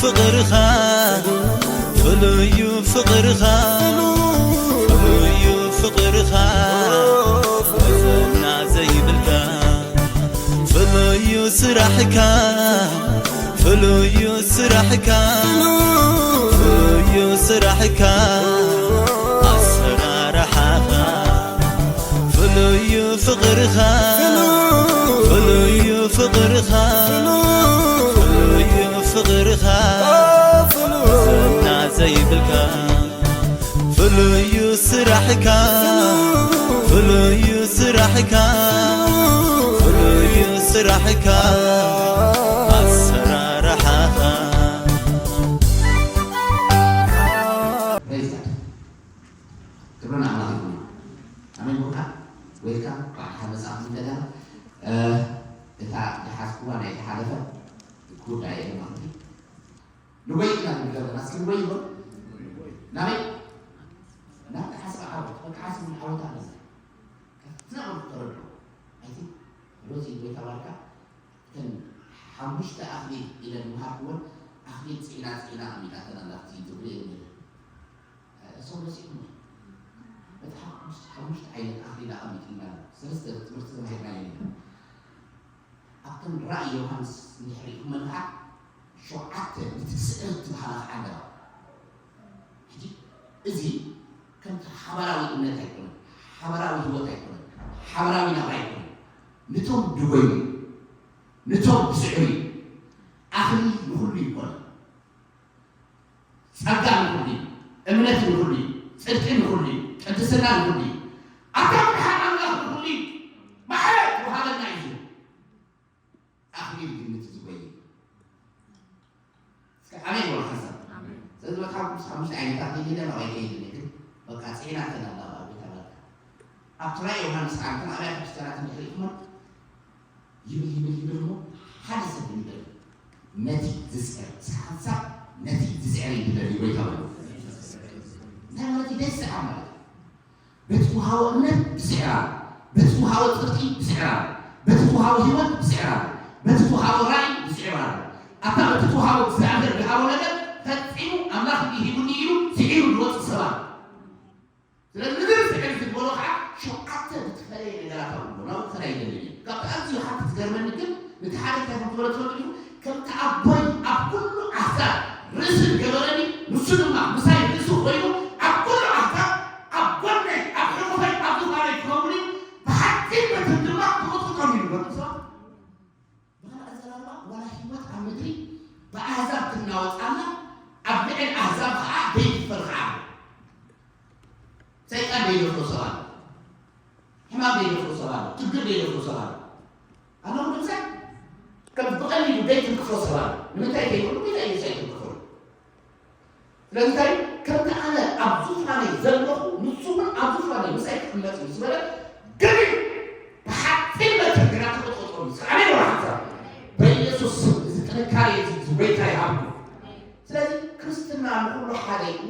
ፍቕርኻ ፍሉዩ ፍቕርኻ ፍሉዩ ፍቕርኻ መዘና ዘይብልካ ፍሉዩ ስራሕካ ፍሉዩ ስራሕካ ፍሉዩ ስራሕካ ኣሰራርሓኻ ፍሉዩ ፍቕርኻ ፍሉዩ ፍቕርኻ ፍሉዩ ፍቕርኻ ዘና ዘይብልካ ፍሉዩ ስራሕካ ፍሉዩ ስራሕካ ፍሉዩ ስራሕካ ኣሰራርሓኻ ክብርን ኣምላኽ ይኹን። ኣሜን። ቡርካ ዌልካም፣ እንኳዕ ደሓን መጻእኩም እንደገና። እታ ዝሓዝኩዋ ናይ ዝሓለፈ ጉዳይ እየ ማለት እዩ። ንጎይ ኢና ንብል ዘለና። እስኪ ንጎይ ይበሉ። ናበይ? ናብ ተሓስበ ዓወት። በቃ ሓስቡ ዓወት ኣለ። ከፍትና ወዲ ተረድኦ። ኣይቲ ሮዚ ጎይታ ባርካ እተን ሓሙሽተ ኣኽሊል ኢለን ዝመሃርክወን ኣኽሊል ጽዒና ጽዒና ኣሚጣተን ኣላ። እቲ ትብሎ የለን። እሶም ረሲዕኩም እዮም። በቲ ሓሙሽተ ዓይነት ኣኽሊል ኣቐሚጥልና ኣሎ። ሰለስተ ትምህርቲ ተማሂርና ኢና። ኣብቶም ራእይ ዮሃንስ እንድሕር ርኢኹመን ከዓ ሸውዓተ ንትስዕር ትበሃላ ከዓ ኣለዋ። ሕጂ እዚ ከምቲ ሓባራዊ እምነት ኣይኮነን፣ ሓባራዊ ህይወት ኣይኮነን፣ ሓባራዊ ናብራ ኣይኮነን። ንቶም ድጎዩ፣ ንቶም ዝስዕሩ እዩ። ኣኽሊል ንኹሉ ይኮነ። ጸጋ ንኹሉ እዩ፣ እምነት ንኹሉ እዩ፣ ጽድቂ ንኹሉ እዩ፣ ቅድስና ንኹሉ እዩ። ኣታ ብርሃን ኣምላኽ ንኹሉ እዩ። ማዕረ ተዋሃበና እዩ። ኣኽሊል ግን ነቲ ዝጎየ እዩ። እስከ ኣሜን በሉ ሓንሳብ። ኣሜን። ስለዚ መጽሓፍ ቅዱስ ሓሙሽተ ዓይነት ኣኽሊል ኢለ ናባይ ከይድን ግን በቃ ጽዒናተን ኣላ ኣብ ቤት ኣባልካ። ኣብ ትራይ ዮሃንስ ዓንተን ኣብያተ ክርስቲያናት እንድሕር ኢኹመን ይብል ይብል ይብል እሞ ሓደ ሰብ ይብል ነቲ ዝስዕር እስከ ሓንሳብ ነቲ ዝስዕር እዩ ዝደሊ ጎይታ በሉ። እንታይ ማለት እዩ? ደስ ዝዓር ማለት እዩ። በቲ ተዋሃቦ እምነት ብስዕር ኣሎ። በቲ ተዋሃቦ ጽድቂ ብስዕር ኣሎ። በቲ ተዋሃቦ ህይወት ብስዕር ኣሎ። በቲ ተዋሃቦ ራእይ ብስዕር ኣሎ። ኣታ በቲ ተዋሃቦ እግዚኣብሔር ዝሃቦ ነገር ፈጺሙ ኣምላኽ እንዲሂቡኒ ኢሉ ስዒሩ ዝወጽእ ሰብ ኣሎ። ስለዚ ንዝብል ስዕር ዝግበሮ ከዓ ሸውዓተ ዝተፈለየ ነገራት ኣለዎ። ናብኡ ክኸዳ ይደሊ እየ። ካብቲ ኣዝዩ ሓንቲ ዝገርመኒ ግን ነቲ ሓደ እንታይ ከም ዝበሎ ትፈልጡ ዲኹም? ከምቲ ኣቦይ ኣብ ኩሉ ኣሕዛብ ርእሲ ዝገበረኒ ንሱ ድማ ምሳይ ርእሲ ኮይኑ ኣብ ኩሉ ኣሕዛብ ኣብ ጎነይ ኣብ ሕቑፈይ ኣብ ዝፋነይ ክኸውን እዩ። ብሓጺን በትሪ ድማ ክቕጥቅጦም እዩ። ገርም ሰባት ብኻልእ ኣዘራርባ ዋላ ህይወት ኣብ ምድሪ ብኣህዛብ ትናወጽ ኣላ፣ ኣብ ልዕል ኣህዛብ ኸዓ ደይትፈር ኸዓ ኣሎ። ሰይጣን ደይደፍሮ ሰብ ኣሎ። ሕማም ደይደፍሮ ሰብ ኣሎ። ችግር ደይደፍሮ ሰብ ኣሎ። ኣሎ ምሳይ ከም ብቐሊሉ ደይትንክፎ ሰብ ኣሎ። ንምንታይ ከይብሉ ጌታ ኢየሱስ ኣይትንክፎ። ስለዚ እንታይ ከምቲ ኣነ ኣብ ዙፋነይ ዘለኹ ንሱ እውን ኣብ ዙፋነይ ምሳይ ክቕመጥ እዩ ዝበለ ግን ብሓፂን መትር ግና ተቐጥቀጦም እዩ። ኣሜን ወላ ሓንሳብ በኢየሱስ ስም እዚ ጥንካሬ እዚ እዚ ጎይታ ይሃብኩ። ስለዚ ክርስትና ንኩሉ ሓደ እዩ፣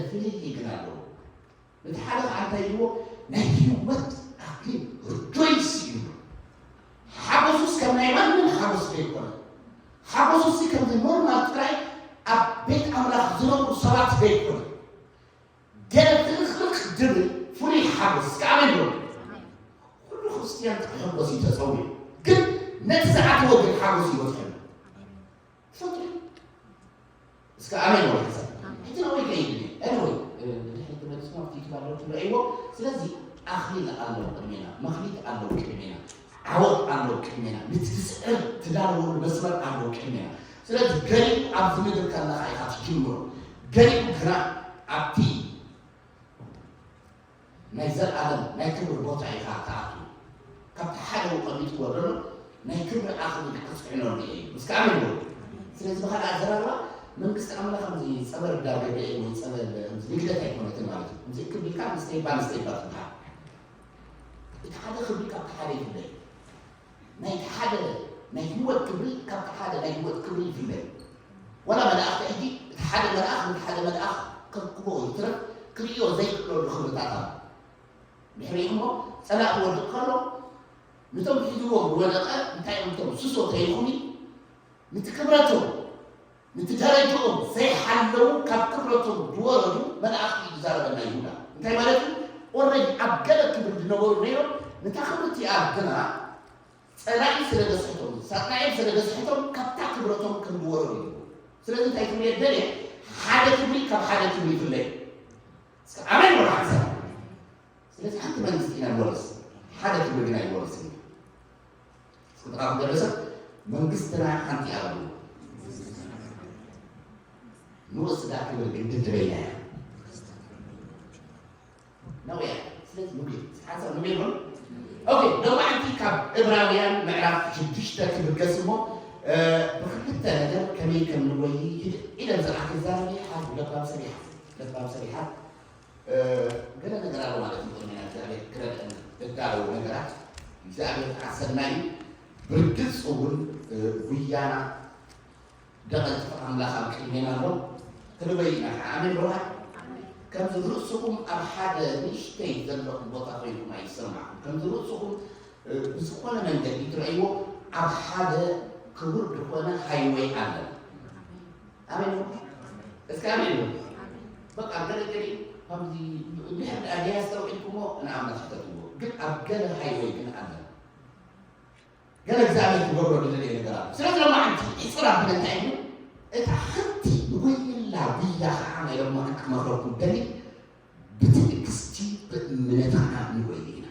ፍልልይ ግን ኣለዎ። ነቲ ሓደ ከዓ እንታይ ኢልዎ ናይ ህይወት ኣክሊል ርጆይስ እዩ። ሓጎሱስ ከም ናይ ማንም ሓጎስ ዘይኮነ ሓጎሱሲ ከምዚ ኖርማል ጥራይ ኣብ ቤት ኣምላኽ ዝነብሩ ሰባት ዘይኮነ ገለ ፍልቕልቕ ድብል ፍሉይ ሓጎስ እስከ ኣሜን በሉ። ኩሉ ክርስትያን ክሕጎስ እዩ ተጸዊዑ፣ ግን ነቲ ዝኣተወ ግን ሓጎስ ይበጽሐሉ። ትፈልጡ ዶ? እስከ ኣሜን በሉ ሓንሳብ። ሕጂ ናበይ ከይድ እየ? Anyway፣ ንድሕሪት ተመሊስኩም ኣብቲ ዩቱብ ኣለዉ ትርእይዎ። ስለዚ ኣኽሊል ኣሎ ቅድሜና፣ መኽሊት ኣሎ ቅድሜና፣ ዓወት ኣሎ ቅድሜና፣ ንትስዕር ትዳለወሉ መስመር ኣሎ ቅድሜና። ስለዚ ገሊኡ ኣብዚ ምድር ከለኻ ኢኻ ትጅምሮ፣ ገሊኡ ግና ኣብቲ ናይ ዘለኣለም ናይ ክብሪ ቦታ ኢኻ ትኣቱ። ካብቲ ሓደ ቀሚጥዎ ዘሎ ናይ ክብሪ ኣኽሊል ክጽዕነሉ እየ ኢሉ። እስከ ኣሜን በሉ። ስለዚ ብኻልእ ኣዘራርባ መንግስቲ ኣምላኽ ከምዚ ጸበል እንዳ ገብርኤል ወይ ጸበል ከምዚ ልግደት ኣይኮነትን ማለት እዩ። ከምዚ እክብ ኢልካ ንስተይባ ንስተይባ ትበሃል። እቲ ሓደ ክብሪ ካብቲ ሓደ ይፍለ እዩ። ናይቲ ሓደ ናይ ህይወት ክብሪ ካብቲ ሓደ ናይ ህይወት ክብሪ ይፍለ እዩ። ዋላ መላእኽቲ ሕጂ እቲ ሓደ መልኣኽ ነቲ ሓደ መልኣኽ ከርክቦ ይትረፍ ክርእዮ ዘይክእለሉ ክብርታት ኣሎ። ድሕሪኡ እሞ ጸላኢ ክወድቕ ከሎ ነቶም ሒዝዎም ዝወደቐ እንታይ እዮም እቶም ስሶ ተይኹኒ ነቲ ክብረቶም ነቲ ደረጅኦም ዘይሓለዉ ካብ ክብረቶም ዝወረዱ መላእኽቲ እዩ ዝዛረበና ይሁዳ። እንታይ ማለት እዩ? ኦረዲ ኣብ ገለ ክብሪ ዝነበሩ ነይሮም፣ ነታ ክብሪ እቲኣ ግና ጸላኢ ስለ ዘስሕቶም፣ ሳጥናኤል ስለ ዘስሕቶም ካብታ ክብረቶም ከም ዝወረዱ እዩ። ስለዚ እንታይ ክብሪ የደልየ? ሓደ ክብሪ ካብ ሓደ ክብሪ ይፍለዩ። እስከ ኣሜን በሉ ሓንሳብ። ስለዚ ሓንቲ መንግስቲ ኢና ንወርስ፣ ሓደ ክብሪ ግና ይወርስ እዩ። እስኪ ጥቓኹም ዘሎ ሰብ መንግስትና ሓንቲ እያ በሉ። ንወስዳ ክብሪ ግን ድድበይና እያ። ነውያ ስለዚ ንቤት ሓንሳብ ንቤት በሉ። ኦኬ፣ ሎማዕንቲ ካብ ዕብራውያን ምዕራፍ ሽዱሽተ ክብገስ እሞ ብክልተ ነገር ከመይ ከም ንወይ ኢለ ብዛዕባ ክዛረብ ሓዝ ለባም ሰሪሓ ለባም ሰሪሓ ገለ ነገር ኣሎ ማለት እዩ። ቅድሚና እግዚኣብሔር ክረድአና እዳለዉ ነገራት እግዚኣብሔር ተዓሰናዩ ብርግጽ እውን ጉያና ደቐልጥፍ ኣምላኽ ኣብ ቅድሜና ኣሎ። ክንበይ ኢና ከዓ ኣሜን ብሩሃት። ከምዚ ርእስኹም ኣብ ሓደ ንእሽተይ ዘለኹም ቦታ ኮይንኩም ኣይሰማዕኩም። ከምዚ ርእስኹም ብዝኾነ መንገዲ ትርእይዎ ኣብ ሓደ ክቡር ዝኾነ ሃይወይ ኣለና። ኣሜን ነው። እስከ ኣሜን ነው። በቃ ገለገለ ከምዚ ድሕር ኣገያ ኣስተውዒልኩሞ ንኣምላኽ ሕተትዎ። ግን ኣብ ገለ ሃይወይ ግን ኣለና። ገለ እግዚኣብሔር ክገብሮ ዝደለየ ነገር ኣሎ። ስለዚ ሎማዓንቲ ይፅር ኣብለ እንታይ እዩ? እታ ሓንቲ ንጎይላ ጉያ ከዓ ናይ ሎማዓንቲ ክመኽረኩም ደሊ ብትዕግስቲ ብእምነት ከዓ ንጎይ ኢና።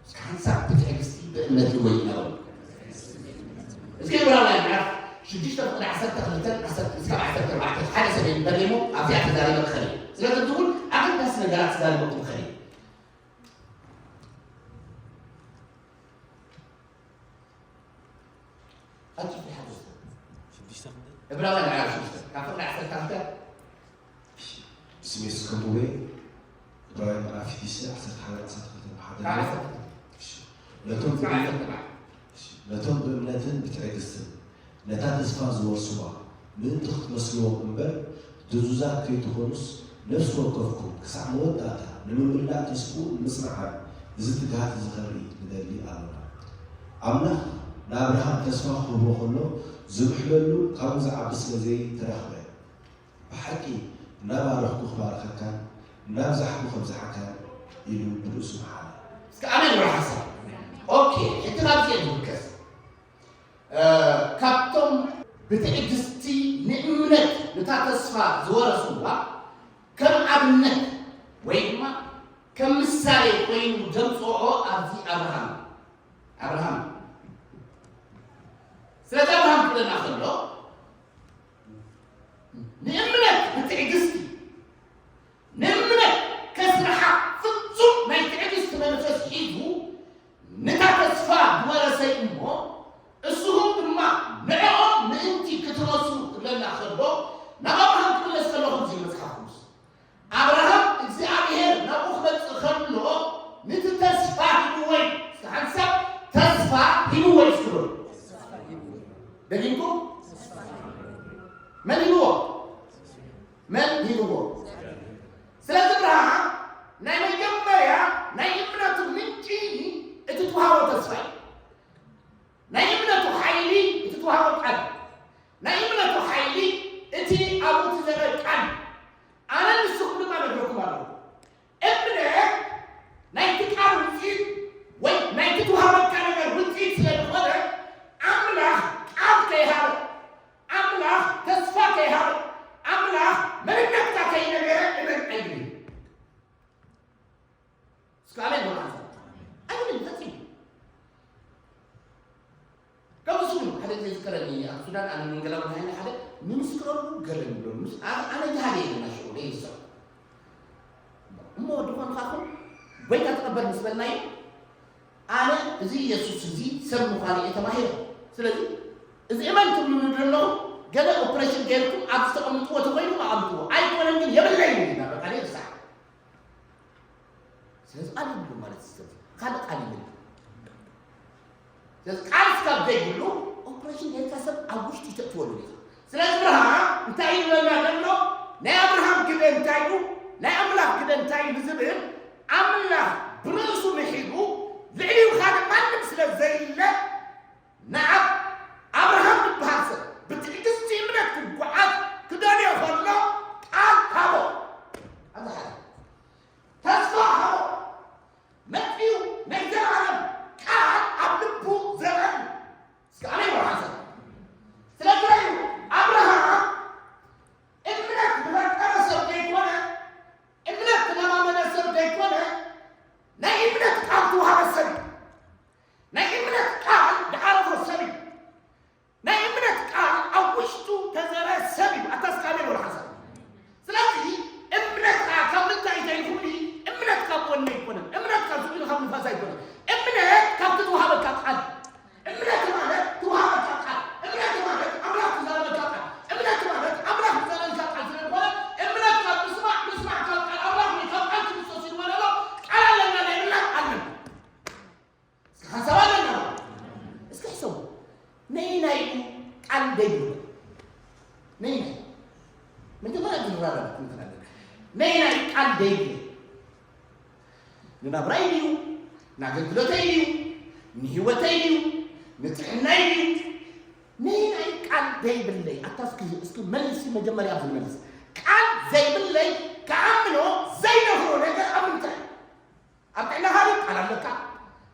እስከ ሓንሳብ ብትዕግስቲ ብእምነት ንጎይ ኢና በሉ። እስከ ዕብራውያን ምዕራፍ ሽዱሽተ ፍቕዲ ዓሰርተ ክልተ እስካብ ዓሰርተ ኣርባዕተ ሓደ ሰብ ይንበብ እሞ ኣብዚኣ ተዛሪበ ክኸል እየ። ስለዚ እውን ኣገዳሲ ነገራት ተዛሪበኩም ክኸል እየ። ኣኪፍ ይሓግዝ። ሽዱሽተ ክንደይ? ዕብራውያን ምዕራፍ ሽዱሽተ ካብ ፍቕዲ ዓሰርተ ክልተ። እሺ፣ ብስም የሱስ ከምኡ በይ። ዕብራውያን ምዕራፍ ሽዱሽተ ዓሰርተ ሓደ ዓሰርተ ክልተ ብሓደ ካብ ዓሰርተ ክልተ። እሺ። ነቶም ካብ ዓሰርተ ኣርባዕተ። እሺ። ነቶም ብእምነትን ብትዕግስትን ነታ ተስፋ ዝወርስዋ ምእንቲ ክትመስልዎም እምበር፣ ድዙዛት ከይትኾኑስ፣ ነፍሲ ወከፍኩም ክሳዕ መወዳእታ ንምምላእ ተስፍኡ ንምጽናዓን እዚ ትግሃት እዚ ከርኢ ንደሊ ኣሎና። ኣምላኽ ንኣብርሃም ተስፋ ክህቦ ከሎ፣ ዝምሕለሉ ካብኡ ዝዓቢ ስለ ዘይተረኽበ፣ ብሓቂ እናባረኽኩ ክባርኸካን እናብዛሕኩ ከብዝሓካን ኢሉ ብርእሱ መሓለ። እስከ ኣሜን በሉ ሓንሳብ። ኦኬ፣ ሕጂ ካብዚ እየ ዝብገስ። እ፣ ካብቶም ብትዕግስቲ ንእምነት ነታ ተስፋ ዝወረስዋ ከም ኣብነት ወይ ድማ ከም ምሳሌ ኮይኑ ዘምጽኦ ኣብዚ ኣብርሃም፣ ኣብርሃም። ስለዚ ኣብርሃም ክብለና ከሎ ንእምነት ብትዕግስቲ ንእምነት ከስርሓ ፍጹም ናይ ትዕግስቲ መንፈስ ሒዙ ነታ ተስፋ ዝወረሰ እሞ እስኹም ድማ ንዕኦም ምእንቲ ክትረሱ ክብለና ከሎ ናብ ኣብርሃም ክምለስ ከለኹም እዚ መጽሓፍ ቅዱስ ኣብርሃም እግዚኣብሔር ናብኡ ክመጽእ ከሎ ንቲ ተስፋ ሂብዎ እዩ። እስከ ሓንሳብ ተስፋ ሂብዎ እዩ እስኪ በሉ። ደጊምኩም መን ሂብዎ? መን ሂብዎ? ስለዚ ኣብርሃም ናይ መጀመርያ ናይ እምነቱ ምንጪ እቲ ትውሃቦ ተስፋ እዩ። ናይ እምነቱ ሓይሊ እቲ ትውሃቦ ቃል፣ ናይ እምነቱ ሓይሊ እቲ ኣብኡ ትዘረ ቃል። ኣነ ንስኹም ድማ ነግረኩም ኣለኹ። እምነት ናይቲ ቃል ውፅኢት ወይ ናይቲ ትውሃበካ ነገር ውፅኢት ስለ ዝኾነ ኣምላኽ ቃል ከይሃበ ኣምላኽ ተስፋ ከይሃበ ኣምላኽ መንነትካ ከይነገረ እመን ኣይብልን። እስከ ኣሜን በሉ ሓንሳብ። ኣይብልን ፈጺሙ። ከምዚ ስሙ ሓደ ግዜ ዝከረኒ ኣብ ሱዳን ኣነ መንገላዊ ናይ ሓደ ንምስክረሉ ገለ ንብሎ ምስ ኣነ ኣነ ጃሃደ የለና ሽዑ ለይሰው እሞ ድኾን ካኹም ጎይታ ተቐበል ምስ በልናዮ ኣነ እዚ ኢየሱስ እዚ ሰብ ምዃኑ እየ ተማሂረ። ስለዚ እዚ እመን ትብሉኒ ዘለኹም ገለ ኦፕሬሽን ገይርኩም ኣብ ዝተቐምጥዎ ተኾይኑ ኣቐምጥዎ ኣይኮነን ግን የብለይን ኢና በቃ ርሳዕ ስለዚ ቃል ይብሉ ማለት እዩ። ስለዚ ካልእ ቃል ይብሉ። ስለዚ ቃል ስጋብ ዘይብሉ ኦፕሬሽን ጌርካ ሰብ ኣብ ውሽጢ ተእትወሉ ኢኻ። ስለዚ ኣብርሃም እንታይ ይብለና ዘሎ? ናይ ኣብርሃም ግደ እንታይ እዩ? ናይ ኣምላኽ ግደ እንታይ እዩ ንዝብል ኣምላኽ ብርእሱ ምሒቡ ልዕሊኡ ካልእ ማንም ስለ ዘይለ ንኣብ ኣብርሃም ዝበሃል ሰብ ብትዕግስቲ እምነት ክጓዓዝ ዘይብለይ ንናብራይ ድዩ? ንኣገልግሎተይ ድዩ? ንህይወተይ ድዩ? ንጥዕናይ ድዩ? ነየናይ ቃል ዘይብለይ? ኣታ እስኪ፣ እስኪ መልሲ መጀመርያ ኣብዚ ንመልስ። ቃል ዘይብለይ ክኣምኖ ዘይደፍሮ ነገር ኣብ ምንታይ? ኣብ ጥዕናኻ ድዩ ቃል ኣለካ?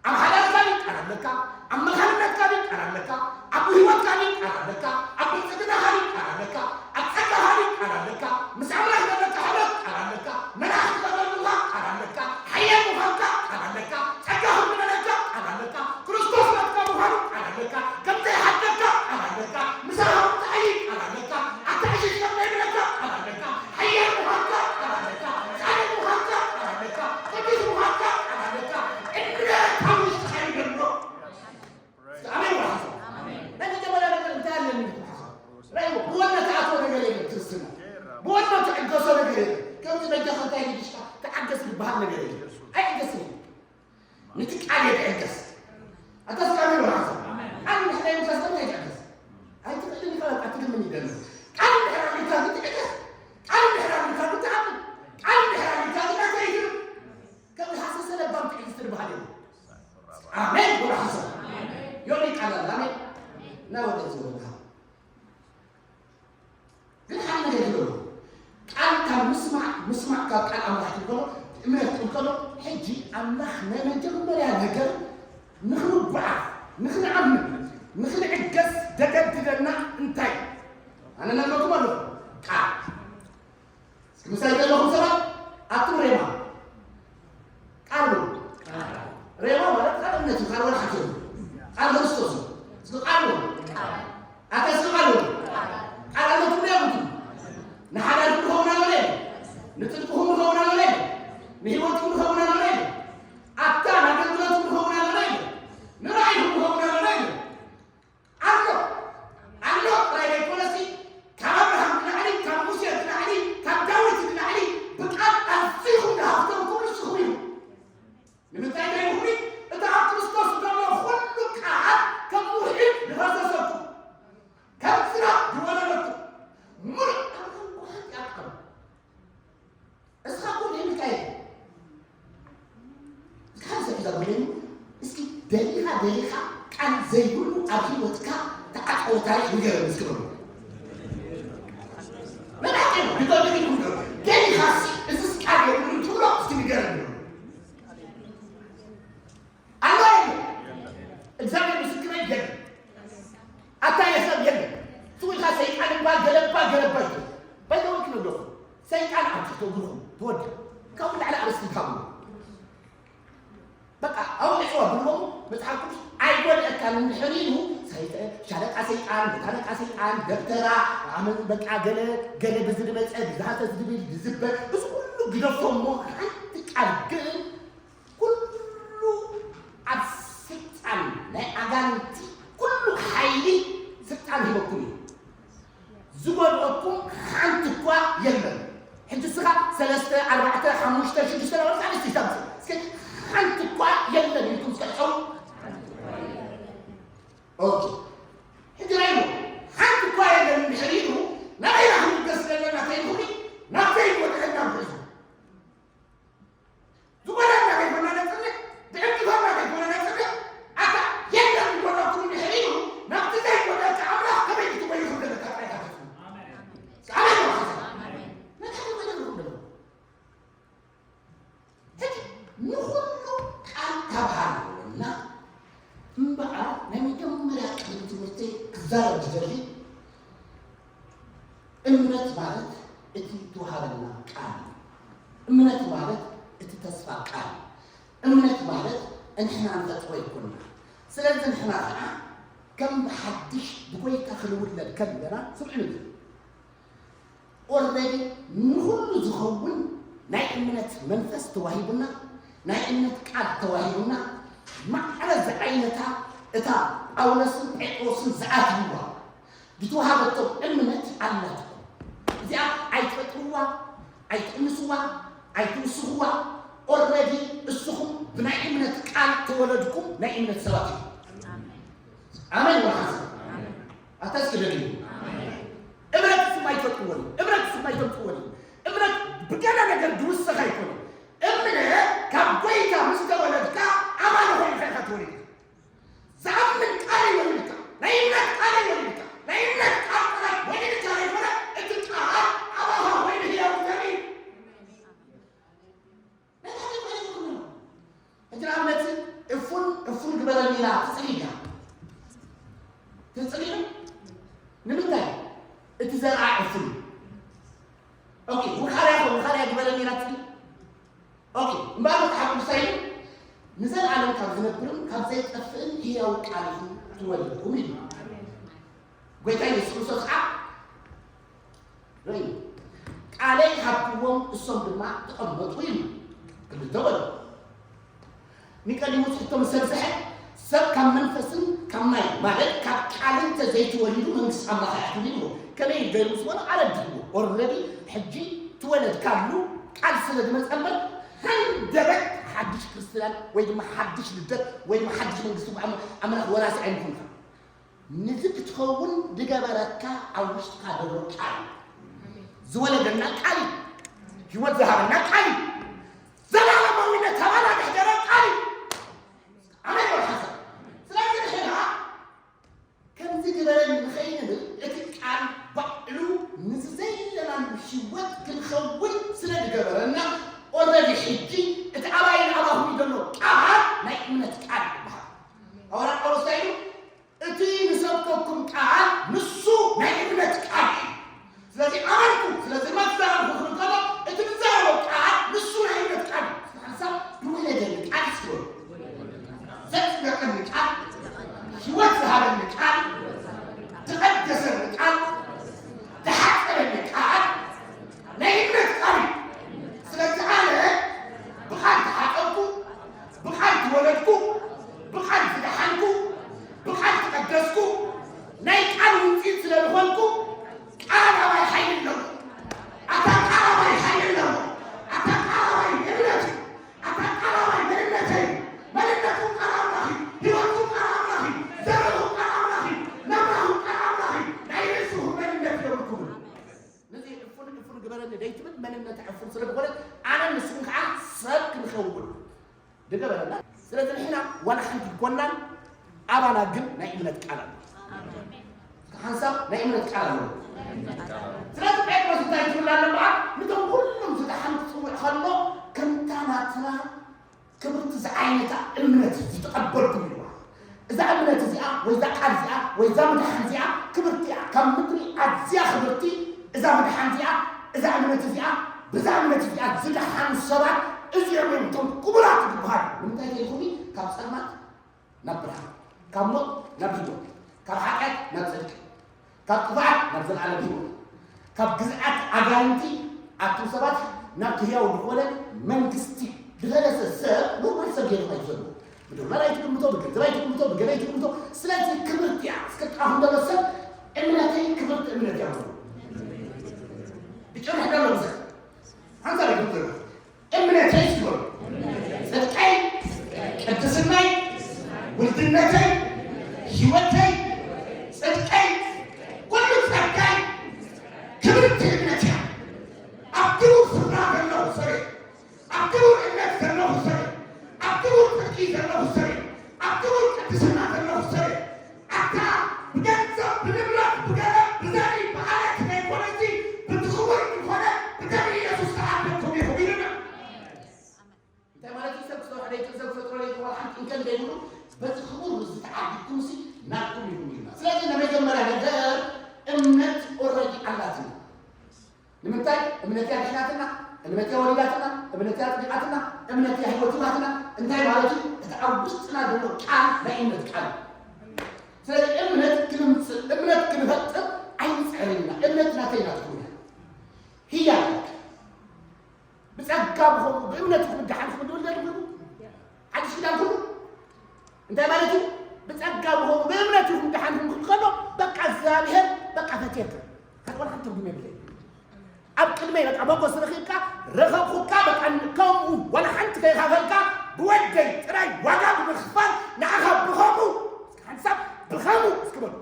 ኣብ ሓዳርካ ድዩ ቃል ኣለካ? ኣብ መኻንነትካ ድዩ ቃል ኣለካ? ኣብ ህይወትካ ድዩ ቃል ኣለካ? ኣብ ብልጽግናኻ ድዩ ቃል ኣለካ? ኣብ ጸጋኻ ድዩ ቃል ኣለካ? ምስ ኣምላኽ ዘለካ ሕብረት ቃል ኣለካ? መላእኽቲ ከገልግሉኻ ቃል ኣለካ? ሓያል ምዃንካ ቃል ኣለካ? ጸጋ ክምለለካ ቃል ኣለካ? ክርስቶስ ናትካ ምዃኑ ቃል ኣለካ? ከም ዘይሓደካ ቃል ኣለካ? ምሳኻ ክትዓዪ ቃል ኣለካ? ኣትዕሽሽ ከም ዘይብለካ ቃል ኣለካ? ሓያል ምዃንካ ቃል ኣለካ? ጻድቕ ምዃንካ ቃል ኣለካ? ቅዱስ ምዃንካ ቃል ኣለካ? እምነት ኣብ ውሽጥኻ እዩ ዘሎ። እስኪ ኣሜን በሉ ሓሳብ። ናይ መጀመርያ ነገር እንታይ ኣለኒ ኢልኩም ሓሳብ? ራእይዎ። ብወነ ትኣትዎ ነገር የለን ክርስትና። ብወነ ትዕገሶ ነገር የለን። ከምዚ በጃኻ እንታይ ኢልሽካ ተዓገስ ዝበሃል ነገር የለን። ኣይዕገስን እዩ። ነቲ ቃል እየ ዝዕገስ። ኣታ እስኪ ኣሜን በሉ ሓሳብ። ቃል እንድሕር ዘይምዕጋስ ለምን ኣይትዕገስ? ኣይትኽእልን ኢኻ፣ በቃ ትግምን ይደለ። ቃል እንድሕር ኣሚንካ ግን ትዕገስ። ቃል እንድሕር ኣሚንካ ግን ትኣምን። ቃል እንድሕር ኣሚንካ ግን ኣይትረይድን። ከም ዝሃሰሰ ለባም ትዕግስቲ ዝበሃል የለን። ኣሜን በሉ ሓሳብ። ዮኒ ቃል ኣለ። ኣሜን። እና ወደ ዝበልካ ግን ሓደ ነገር ይብሎ። ቃል ካብ ምስማዕ፣ ምስማዕ ካብ ቃል ኣምላኽ ትብሎ፣ እምነት ትብሎ። ሕጂ ኣምላኽ ናይ መጀመርያ ነገር ንኽንጓዓዝ፣ ንኽንኣምን፣ ንኽንዕገስ ደገድደና እንታይ? ኣነ ነግረኩም ኣለኹ። ቃል። እስኪ ምሳይ ዘለኹም ሰባት ኣቱም ሬማ። ቃል በሉ። ሬማ ማለት ቃል እምነት እዩ፣ ካልእ ወላ ሓንቲ የብሉን። ቃል ክርስቶስ እዩ። እስኪ ቃል በሉ። ኣታ እስኪ ቃል በሉ። ቃል ኣለኩም ዶ የብልኩም? ንሓዳርኩም ክኸውን ኣሎ ዶ የብሉን? ንጽድቅኹም ክኸውን ኣሎ ዶ የብሉን? ንህይወትኩም ክኸውን ኣሎ ዶ የብሉን? ኣታ ንኣገልግሎትኩም ክኸውን ኣሎ ዶ የብሉን? ንራእይኩም ክኸውን ኣሎ ዶ የብሉን? ኣሎ። ኣሎ ጥራይ ዘይኮነሲ፣ ካብ ኣብርሃም ንላዕሊ፣ ካብ ሙሴ ንላዕሊ፣ ካብ ዳዊት ንላዕሊ ብቃል ኣዚኹም ዝሃብተምኩም ንስኹም ኢኹም። ንምንታይ ከይብኹም? እቲ ኣብ ክርስቶስ ዘሎ ኩሉ ቃል ከም ውሒድ ዝፈሰሰኩም፣ ከም ዝናብ ዝወረደኩም፣ ምሉእ ኣብ መንጎ ሓጢኣት ኣሎ። እስኻ እኮ ደሊኻ ኢኻ። እስኻ ሰብ ሒዛ ጎይለኒ፣ እስኪ ደሊኻ፣ ደሊኻ ቃል ዘይብሉ ኣብ ህይወትካ ተዓጸወ ታሪኽ ንገረኒ እስኪ በሉ። መናጢ ነው፣ ቢጎድል ይሁን ነው። ደሊኻ እስኪ፣ እዚስ ቃል የብሉን ትብሎ እስኪ ንገረኒ በሉ። ኣሎ የለን? እግዚኣብሔር ምስክረይ የለን። ኣታ የሰብ የለን። ስቕ ኢልካ ሰይጣን እባ ገለባ ገለባ እዩ። ባይዘወይ ክነግረኩም፣ ሰይጣን ኣብ ትሕቲ እግርኹም ተወዲኡ። ካብኡ ንላዕሊ ኣርእስቲ ይትሃብዎ። በቃ ኣውሊዕዎ ብልቦም መጽሓፍ ቅዱስ ኣይጎድኣካን እንድሕር ኢሉ፣ ሰይጠ-፣ ሻለቃ ሰይጣን፣ መታለቃ ሰይጣን፣ ደብተራ፣ ኣመን በቃ ገለ፣ ገለ ብዝድመጸ፣ ብዝሃተ ዝድብል፣ ዝዝበር፣ እዚ ኩሉ ግደፎ እሞ ሓንቲ ቃል ግን ኩሉ ኣብ ስልጣን ናይ ኣጋንንቲ ኩሉ ሓይሊ ስልጣን ሂበኩም እዩ። ዝጎድኣኩም ሓንቲ እኳ የለን። ሕጂ እስኻ ሰለስተ፣ ኣርባዕተ፣ ሓሙሽተ፣ ሽዱሽተ ነበርካ ንስቲ ተምጽእ። እስኪ ሓንቲ እኳ የለን ኢልኩም እስከ ጨው። ኦኬ። ሕጂ ራእይዎ። ሓንቲ እኳ የለን እንድሕር ኢሉ፣ ናበይ ኢና ክንብገስ ዘለና ከይንኹኒ፣ ናብ ዘይጎድኣና ንጉዕዞ። ዝጎዳና ከይኮና ነጽንዕ፣ ዝዕግፈና ከይኮነ ነጽንዕ፣ ኣታ የለን ዝጎዳኩም እንድሕር ኢሉ፣ ናብቲ ዘይጎዳካ ኣምላኽ ከመይ ክትጎዩ ከም ዘለካ ጥራይ ኢኻ ተጽንዕ። ኣሜን። ኣሜን። ነታ ዘይጎዳኩም ዘለኹም። ሕጂ ንኹሉ ቃል ካብ ሃለወና እምበኣር ናይ መጀመርያ ቅድሚ ትምህርተይ ክዛረብ ዝደሊ እምነት ማለት እቲ ዝተዋሃበና ቃል እዩ። እምነት ማለት እቲ ተስፋ ቃል እዩ። እምነት ማለት ንሕና ንፈጥሮ ኣይኮንና። ስለዚ ንሕና ኸዓ ከም ብሓድሽ ብጎይታ ክንውለድ ከለና ስምዕኒ ኦልሬዲ ንኹሉ ዝኸውን ናይ እምነት መንፈስ ተዋሂቡና፣ ናይ እምነት ቃል ተዋሂቡና፣ ማዕረ ዝዓይነታ እታ ጳውሎስን ጴጥሮስን ዝኣትይዋ ዝተዋሃበቶም እምነት ኣላትኩም። እዚኣ ኣይትፈጥርዋ፣ ኣይትቕንስዋ፣ ኣይትውስኽዋ። ኦልሬዲ እስኹም ብናይ እምነት ቃል ተወለድኩም ናይ እምነት ሰባት ኢኹም። ኣሜን ወሓዚ ኣታ እስኪ ደግሙ። እምነት ስም ኣይትፈጥርዎን እዩ። እምነት ስም ኣይተምፅዎን እዩ። እምነት ብገለ ነገር ዝውሰኽ ኣይኮነን። እምነት ካብ ጎይታ ምስ ተወለድካ ኣማኒ ኮይንካ ኢኻ ተወሊድካ። ዝኣምን ቃል እዩ ወሊድካ። ናይ እምነት ቃል እዩ ወሊድካ። ናይ እምነት ቃል ጥራይ ወሊድካ ዘይኮነ፣ እቲ ቃል ኣባኻ ኮይኑ ህያው ዘርኢ። ነታ ዘይኮነ ዘይኮነ። ሕጂ ንኣብነት እፉን፣ እፉን ግበረኒ ኢላ ትጽሊ ድያ? ትጽሊ ዶ? ንምንታይ? እቲ ዘርኣ እፉን እዩ። ኦኬ፣ ውኻርያ ኸ፣ ውኻርያ ግበረኒ ኢላ ትጽሊ? ኦኬ፣ እምበኣር መጽሓፍ ቅዱስ እንታይ ኢሉ? ንዘለኣለም ካብ ዝነብርን ካብ ዘይጠፍእን ህያው ቃል ኢኹም ትወለድኩም ኢሉ። ጎይታ የሱስ ክርስቶስ ከዓ ርእዩ፣ ቃለይ ሃብክዎም፣ እሶም ድማ ተቐመጡ ኢሉ። ክልተ በሉ። ኒቆዲሞስ ሕቶ ምስ ዘብዝሐ፣ ሰብ ካብ መንፈስን ካብ ማይ፣ ማለት ካብ ቃል እንተ ዘይተወሊዱ መንግስቲ ኣምላኽ ኣይኣትውን ኢልዎ። ከመይ ኢሉ ገይሩ ምስ በሎ ኣረዲእዎ። ኦልረዲ ሕጂ ትወለድካሉ ቃል ስለ ዝመጸ እምበር፣ ሃንደበት ሓድሽ ክርስትያን ወይ ድማ ሓድሽ ልደት ወይ ድማ ሓድሽ መንግስቲ ኣም-፣ ኣምላኽ ወራሲ ኣይምኹንካ። ንዚ ክትኸውን ዝገበረካ ኣብ ውሽጥካ ዘሎ ቃል እዩ። ዝወለደና ቃል እዩ። ህይወት ዝሃበና ቃል እዩ። ዘላለማዊነት ኣባና ዘሕደረ ቃል እዩ። ኣሜን በል ሓንሳብ። ስለዚ ንሕና ከምዚ ግበረኒ ንኸይንብል እቲ ቃል ባዕሉ ንዚ ዘለናሉ ህይወት ክንኸውን ስለ ዝገበረና ኦልረዲ ሕጂ እቲ ኣባይን ኣባኹም ዘሎ ቃል ናይ እምነት ቃል ይበሃል። ሃዋርያ ጳውሎስ እንታይ ኢሉ? እቲ ንሰብከኩም ቃል ንሱ ናይ እምነት ቃል እዩ። ስለዚ ኣመንኩ፣ ስለዚ ድማ ትዛረብኩ ክብል ከሎ፣ እቲ ትዛረቦ ቃል ንሱ ናይ እምነት ቃል እዩ። ስለ ሓንሳብ ዝወለደኒ ቃል እስኪ በሉ። ዘጽደቐኒ ቃል፣ ህይወት ዝሃበኒ ቃል፣ ዝቐደሰኒ ቃል፣ ዝሓጸበኒ ቃል ናይ እምነት ቃል እዩ። ስለዚ ኣነ ብቓል ተሓጸብኩ፣ ብቓል ተወለድኩ፣ ብቓል ዝደሓንኩ፣ ብቓል ተቐደስኩ፣ ናይ ቃል ውጽኢት ስለ ዝኾንኩ፣ ቃል ኣባይ ሓይሊ ኣለዎ። ኣታ ቃል ኣባይ ሓይሊ ኣለዎ። ኣታ ቃል ኣባይ እምነት እዩ። ኣታ ቃል ኣባይ መንነተይ እዩ። መንነትኩም ቃል ኣምላኽ እዩ። ህይወትኩም ቃል ኣምላኽ እዩ። ዘርእኹም ቃል ኣምላኽ እዩ። ናብራኹም ቃል ኣምላኽ እዩ። ናይ ርእስኹም መንነት የብልኩምን። ነዚ ዕፉን ዕፉን ግበረኒ ደይትብል፣ መንነታ ዕፉን ስለ ዝኾነት፣ ኣነን ንስኹም ከዓ ሰብ ክንኸውን ዝገበረና። ስለዚ ንሕና ዋላ ሓንቲ ኣይኮናን፣ ኣባና ግን ናይ እምነት ቃል ኣሎ። ሓንሳብ ናይ እምነት ቃል ኣሎ። ስለዚ ጴጥሮስ እንታይ ትብል ኣለ እምበኣር? ነቶም ኩሎም ዝደሓኑ ክጽውዕ ከሎ፣ ከምታ ናትና ክብርቲ ዝዓይነታ እምነት ዝተቐበልኩም ኢልዋ። እዛ እምነት እዚኣ ወይ እዛ ቃል እዚኣ ወይ እዛ ምድሓን እዚኣ ክብርቲ እያ። ካብ ምድሪ ኣዝያ ክብርቲ እዛ ምድሓን እዚኣ፣ እዛ እምነት እዚኣ፣ ብዛ እምነት እዚኣ ዝደሓኑ ሰባት እዚኦም እዮም እቶም ክቡራት ዝበሃሉ። ንምንታይ ኢልኩምኒ? ካብ ጸልማት ናብ ብርሃን፣ ካብ ሞት ናብ ህይወት፣ ካብ ሓጢኣት ናብ ጽድቂ፣ ካብ ጥፍኣት ናብ ዘለኣለም ህይወት፣ ካብ ግዝኣት ኣጋንንቲ ኣቱም ሰባት ናብቲ ህያው ዝኾነ መንግስቲ ዝፈለሰ ሰብ ኖርማል ሰብ ገይርኩም ኣይትዘርዎ። ብዶላር ኣይትግምቶ፣ ብገንዘብ ኣይትግምቶ፣ ብገለ ኣይትግምቶ። ስለዚ ክብርቲ እያ። እስከ ጥራኹም ዘሎ ሰብ እምነተይ ክብርቲ እምነት እያ በሉ። ብጭርሕ ዘሎ ምሰ ሓንሳብ ኣይትግምቶ። እምነተይ እስኪ በሉ። ጽድቀይ፣ ቅድስናይ፣ ውልድነተይ፣ ህይወተይ፣ ጽድቀይ፣ ኩሉ ጸጋይ ክብርቲ እምነት እያ። ኣብ ክቡር ስፍራ ዘለኹ ሰብ እየ። ኣብ ክቡር እምነት ዘለኹ ሰብ እየ። ኣብ ክቡር ጽድቂ ዘለኹ ሰብ እየ። ኣብ ክቡር ቅድስና ዘለኹ ሰብ እየ። ኣታ ብገንዘብ፣ ብንብረት፣ ብገንዘብ፣ ብዘርኢ፣ ብዓለት ዘይኮነሲ፣ ብቲ ክቡር ዝኾነ ብደም ኢየሱስ ተዓደግኩም ኢኹም ኢሉና። እንታይ ማለት እዩ? ሰብ ክሰርሖ ዘይክእል፣ ሰብ ክፈጥሮ ዘይክእል፣ ዋላ ሓንቲ እንከን ዘይብሉ፣ በቲ ክቡር ዝተዓደግኩምሲ ናትኩም ኢኹም ኢሉና። ስለዚ ንመጀመርያ ነገር እምነት ኦልሬዲ ኣላትና። ንምንታይ? እምነት እያ ድሒናትና፣ እምነት እያ ወሊዳትና፣ እምነት እያ ኣጽዲቓትና፣ እምነት እያ ህይወት ሂባትና። እንታይ ማለት እዩ? እቲ ኣብ ውሽጥና ዘሎ ቃል ናይ እምነት ቃል እዩ። ስለዚ እምነት ክንምጽእ፣ እምነት ክንፈጥር ኣይንጽዕርን ኢና። እምነት ናተይ ናትኩም እያ። ህያብ ብጸጋ ብኸምኡ ብእምነት ኢኹም ደሓንኩም ዝብል ዘሎ ኩሉ ሓድሽ ኪዳን ኩሉ እንታይ ማለት እዩ? ብጸጋ ብኸምኡ ብእምነት ኢኹም ደሓንኩም ክብል ከሎ በቃ እግዚኣብሔር በቃ ፈትየካ። ካልእ ዋላ ሓንቲ ትርጉም የብለይ። ኣብ ቅድመይ በቃ ሞገስ ረኺብካ ረኸብኩካ በቃ ከምኡ ዋላ ሓንቲ ከይኻፈልካ ብወደይ ጥራይ ዋጋ ብምኽፋል ንዓኻ ብኸምኡ ሓንሳብ ብኸምኡ እስኪ በሉ።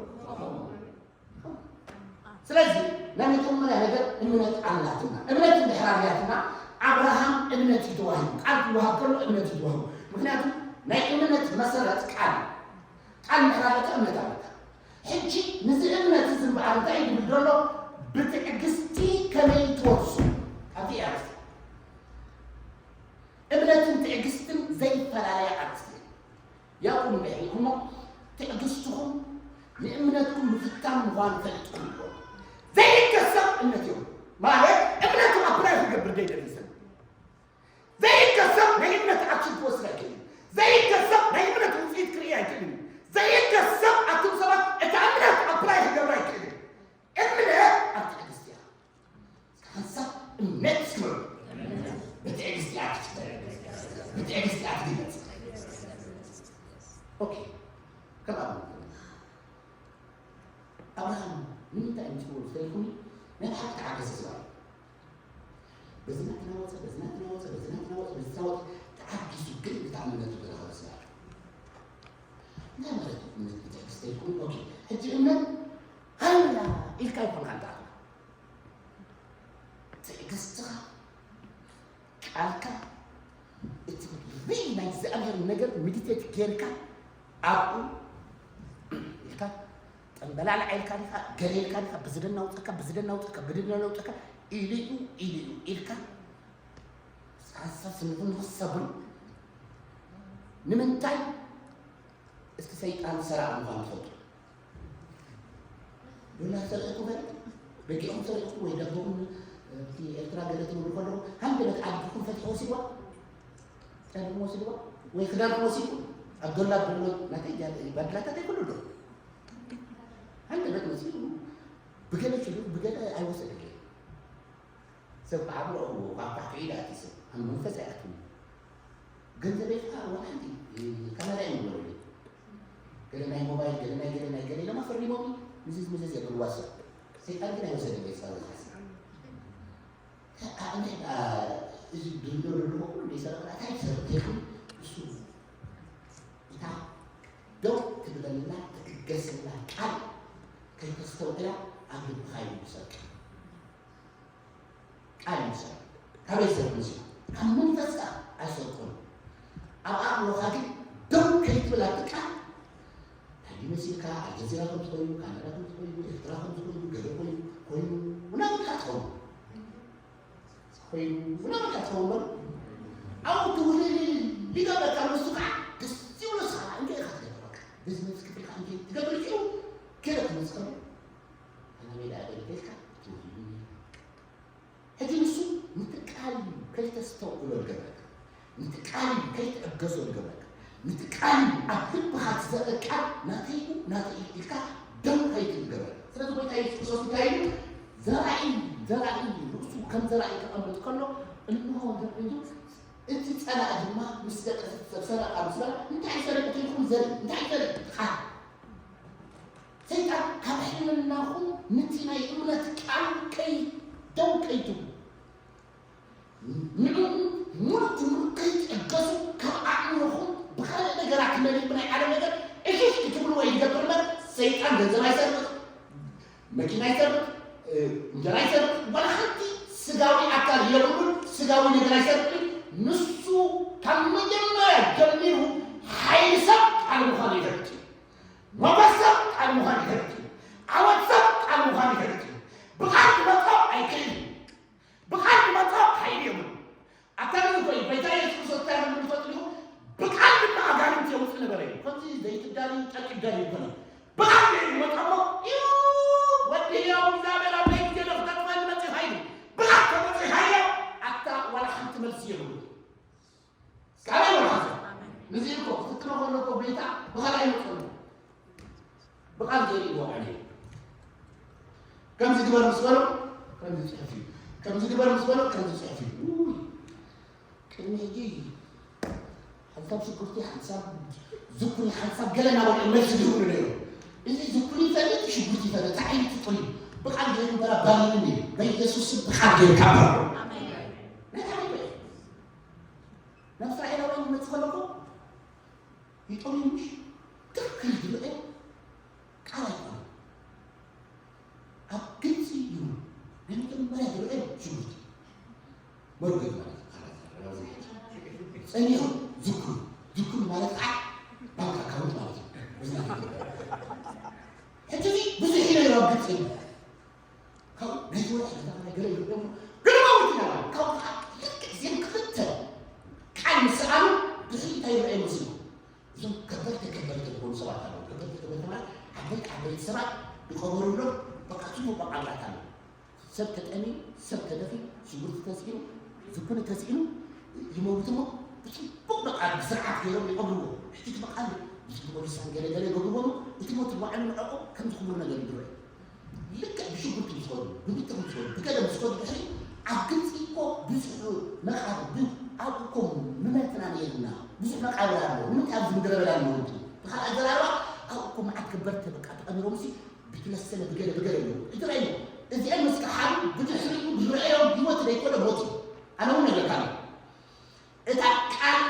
ስለዚ ናይ መጀመርያ ነገር እምነት ኣላትና። እምነት እንድሕር ባርያትና ኣብርሃም እምነት እዩ ተዋሂቡ። ቃል ክወሃብ ከሎ እምነት እዩ ተዋሂቡ። ምክንያቱ ናይ እምነት መሰረት ቃል እዩ። ቃል እንድሕር ኣለካ እምነት ኣለካ። ሕጂ ነዚ እምነት እዚ እምበኣር እንታይ እዩ ዝብል ዘሎ? ብትዕግስቲ ከመይ ትወርሱ። ኣብቲ እያ ርእሲ። እምነትን ትዕግስትን ዘይፈላለያ ኣርእስቲ እየን። ያዕቆብ እንታይ ኢሉ እሞ፣ ትዕግስትኹም ንእምነትኩም ምፍታን ምዃኑ ፈሊጥኩም ኢልዎ። ዘይከሰብ እምነት እዮም። ማለት እምነቱ ኣፕላይ ክገብር ዘይደሊ ሰብ። ዘይከሰብ ናይ እምነት ኣክሽን ክወስድ ኣይክእልን። ዘይከሰብ ናይ እምነት ውፅኢት ክርኢ ኣይክእልን። ዘይከሰብ ኣቱም ሰባት እታ እምነት ኣፕላይ ክገብር ኣይክእልን። እምነት ኣብ ትዕግስቲ እያ። ሓንሳብ እምነት እስኪ በሉ። ብትዕግስቲ እያ ትፍጠር። ብትዕግስቲ እያ ትግለጽ። ኦኬ። ከም ኣብነት ኣብርሃም ንምንታይ እዩ ዝጽውዕ ዝፈልኩኒ? ናይ ብሓቂ ተዓገሰ ዝባል። በዝና ተናወጸ፣ በዝና ተናወጸ፣ በዝና ተናወጸ፣ በዝና ተናወጸ፣ ተዓጊሱ ግን ብጣዕሚ እምነቱ ዝረኸበ ዝባል። እንታይ ማለት እዩ? እምነት ብትዕግስቲ ይኩን። ኦኬ። ሕጂ እምነት ሃላ ኢልካ ይኮን ኣንታ ትዕግስትኻ፣ ቃልካ፣ እቲ ሪል ናይ እግዚኣብሔር ነገር ሚዲቴት ጌርካ ኣብኡ ኢልካ ጠምበላልዓ ኢልካ ዲኻ፣ ገለ ኢልካ ዲኻ፣ ብዝደናውፀካ፣ ብዝደናውፀካ፣ ብዝደናውፀካ፣ ኢሉ እዩ፣ ኢሉ እዩ ኢልካ፣ ሓንሳብ ስምዒት ንኽሰብሩ ንምንታይ? እስኪ ሰይጣን ሰራቂ ምዃኑ ትፈልጡ? ዶላር ሰሪቕኩም ፈሊጥ? በጊዕኩም ሰሪቕኩም ወይ ደቦኹም እቲ ኤርትራ ገለ ትብሉ ከለኹም ሃንደበት ዓድኩም ፈቲሑ ወሲድዋ? ጨርቅኩም ወሲድዋ? ወይ ክዳንኩም ወሲድኩም? ኣብ ዶላር ብሎ ናተይ ባድላታት ኣይኩሉ ዶ? ሃንደበት ወሲዱ ብገለ ሽሉ ብገለ ኣይወሰደለይ። ሰብ ብዓብሎ ኳኳሕ ክዒድ ኣቲ ሰብ ኣብ መንፈስ ኣይኣትውን። ገንዘበይ ከዓ ዋላ ሓንቲ ካናዳ እዮም ዝበሉለይ። ገለ ናይ ሞባይል፣ ገለ ናይ ገለ ናይ ገለ ኢሎም ኣፈሪሞም ምዝዝ ምዝዝ የብልዋ ሰብ። ሰይጣን ግን ኣይወሰደለይ ጸሎት ሓሲ። ኣነ ደኣ እዚ ድሎ ድሎ ኩሉ ይሰርቕ እንታይ ይሰርቕ ተይኩን እሱ እታ ደው ትብለላ ትዕገሰላ ቃል ከይተስተውዕላ ኣብ ልብኻ እዩ ዝሰርቅ። ቃል ይምሰል። ካበይ ዝሰርቅ መሲሉ? ካብ መንፈስካ ኣይሰርቁን። ኣብ ኣእምሮኻ ግን ደው ከይትብል ኣብቲ ቃል፣ እንታይ መሲልካ? ኣልጀዚራ ከም ዝኾይኑ፣ ካናዳ ከም ዝኾይኑ፣ ኤርትራ ከም ዝኾይኑ፣ ገለ ኮይኑ፣ ኮይኑ፣ እናበልካ ትኸውን። ኮይኑ፣ እናበልካ ትኸውን በሉ። ኣብኡ ትውልልል ይገብረካ፣ ንሱ ከዓ ደስ ይብሎ፣ ንስኻ እንዶ ኢኻ ትገብር፣ በቃ። ቢዝነስ ክፍልካ እንዶ ትገብር እዚኡ፣ ገለ ክመጽእ ከሎ፣ ኣነ ሜዳ እያ በሊተልካ፣ ትውልልል። ሕጂ ንሱ ነቲ ቃል እዩ ከይተስተውዕሎ ዝገብረካ፣ ነቲ ቃል እዩ ከይትዕገሶ ዝገብረካ፣ ነቲ ቃል እዩ ኣብ ልብኻ ትዘርእ ቃል ናተይ እዩ፣ ናተይ እዩ ኢልካ ደው ከይትብል ዝገብረካ። ስለዚ ጎይታ የሱስ ክርስቶስ እንታይ ኢሉ? ዘራኢ፣ ዘራኢ ርእሱ ከም ዘራኢ ክቐምጥ ከሎ፣ እንሆ ዘርእዩ፣ እቲ ጸላኢ ድማ ምስ ደቀሰ፣ ሰብ ሰረቐ ምስ በላ፣ እንታይ እዩ ሰሪቑ ኢልኩም ዘርኢ፣ እንታይ እዩ ዘርኢ? ቃል። ሰይጣን ካብ ሕልናኹም ነቲ ናይ እምነት ቃል ከይ-፣ ደው ከይትብሉ፣ ንዕኡ ሙሉእ ብሙሉእ ከይትዕገሱ፣ ካብ ኣእምሮኹም ብኻልእ ነገራት መሊኡ ብናይ ዓለም ነገር እሽሽ ክትብሉ ወይ ትገብር እምበር፣ ሰይጣን ገንዘብ ኣይሰርቕ፣ መኪና ኣይሰርቕ፣ እ፣ እንጀራ ኣይሰርቕ፣ ዋላ ሓንቲ ስጋዊ ኣካል የብሉን፣ ስጋዊ ነገር ኣይሰርቕን። ንሱ ካብ መጀመርያ ጀሚሩ ሓይሊ ሰብ ቃል ምዃኑ ይፈልጥ እዩ። ሞገስ ሰብ ቃል ምዃን ይፈልጥ እዩ። ዓወት ሰብ ቃል ምዃን ይፈልጥ እዩ። ብቓል ክመጾ ኣይክእልን እዩ። ብቓል ክመጾ ሓይሊ የብሉን። ኣታ ግን እኮ እዩ፣ ጎይታ የሱስ ክርስቶስ እንታይ ከም ዝፈልጥ እዩ፣ ብቓል ድማ ኣጋንንት የውጽእ ነበረ እዩ። ከምዚ ዘይትዳለዩ ጨርቂ ትዳለዩ ይኮነ። ብቓል ገይሩ ይመጾ እሞ፣ እዩ፣ ወዲ ህያው እግዚኣብሔር ኣብ ለይቲ ገለ ክተጥፈኒ መጺኻ ኢሉ። ብቓል ተመጺኻ ኢለ፣ ኣታ ዋላ ሓንቲ መልሲ የብሉን። እስከ ኣሜን በሉ ሓንሳብ። ነዚ እኮ ክትክሮ ከሎ እኮ ጎይታ ብኻልእ ኣይመፅኦን እዩ። ብቃል ገይሩ ይወቅዐኒ እዩ። ከምዚ ግበር ምስ በሎ ከምዚ ፅሑፍ እዩ። ከምዚ ግበር ምስ በሎ ከምዚ ፅሑፍ እዩ። ውይ፣ ቅድሚ ሕጂ ሓንሳብ ሽጉርቲ፣ ሓንሳብ ዝኩኒ፣ ሓንሳብ ገለ እናበልዑ መልሲ ዝህቡኒ ነይሮም። እዚ ዝኩኒ ይፈልጥ፣ ሽጉርቲ ይፈልጥ፣ እንታይ ዓይነት ፍጡር እዩ? ብቃል ገይሩ እምበራ ባርዩኒ እዩ። በኢየሱስ ስም ብቃል ገይሩ ካብ በሎ። ኣሜን። ናይ ታሪክ እዩ። ናብ እስራኤላውያን ይመጽእ ከሎ እኮ ይጠምዩ ምሽ ትኽክል ዝብለ ቃል ኣይኮነን። ኣብ ግብጺ ይሁን ናይ መጀመርያ ዝብለ ሽጉርቲ ካብ ግብፂ ካብ ናይ ወርሒ ከተማ ገለ ይርኦም ገለማውት ኢና። ካብ ከዓ ልክዕ እዚኦም ክልተ ቃል ምስ ሰኣሉ ድሕሪ እንታይ ይረኣዩ መሲሉ? እዞም ከበድቲ ከበድቲ ዝኾኑ ሰባት ኣለዉ። ከበድቲ ከበድቲ ማለት ዓበይቲ ዓበይቲ ሰባት ይቐበሩሎም በቃ ጽቡቕ መቓብራት ኣለዉ። ሰብ ተጠምዩ፣ ሰብ ተደፊኡ፣ ሽጉርቲ ተስኢኑ፣ ዝኩኒ ተስኢኑ ይመውት እሞ ብጽቡቕ በቃ ብስርዓት ገይሮም ይቐብርዎ። ሕጂ እቲ በቃ ብጽቡቕ ልሳን ገለ ገለ ይገብርዎ እሞ እቲ ሞት ባዕሉ ንዕኦም ከም ዝኽቡር ነገር እዩ ዝረኣዩ። ልክዕ ብሽጉርቲ ምስ ኸዱ፣ ብብትሪ ምስ ኸዱ፣ ብገለ ምስ ኸዱ ድሕሪ ኣብ ግብፂ እኮ ብዙሕ መቃብር ብ ኣብኡ እኮ ምመትና ነይርና ብዙሕ መቃብር ኣሎ። ንምንታይ ኣብዚ ምድረ በዳ ንመውት? ብኻልእ ኣዘራርባ ኣብኡ እኮ መዓት ከበርተ በቃ ተቐሚሮም ሲ ብትለሰነ ብገለ ብገለ ኣለዉ። እትረእዩ እዚአን ምስ ከሓዱ ብድሕሪኡ ዝረአዮም ህይወት ዘይኮነ ሞት እዩ። ኣነ እውን ነግረካ ኣለኹ። እታ ቃል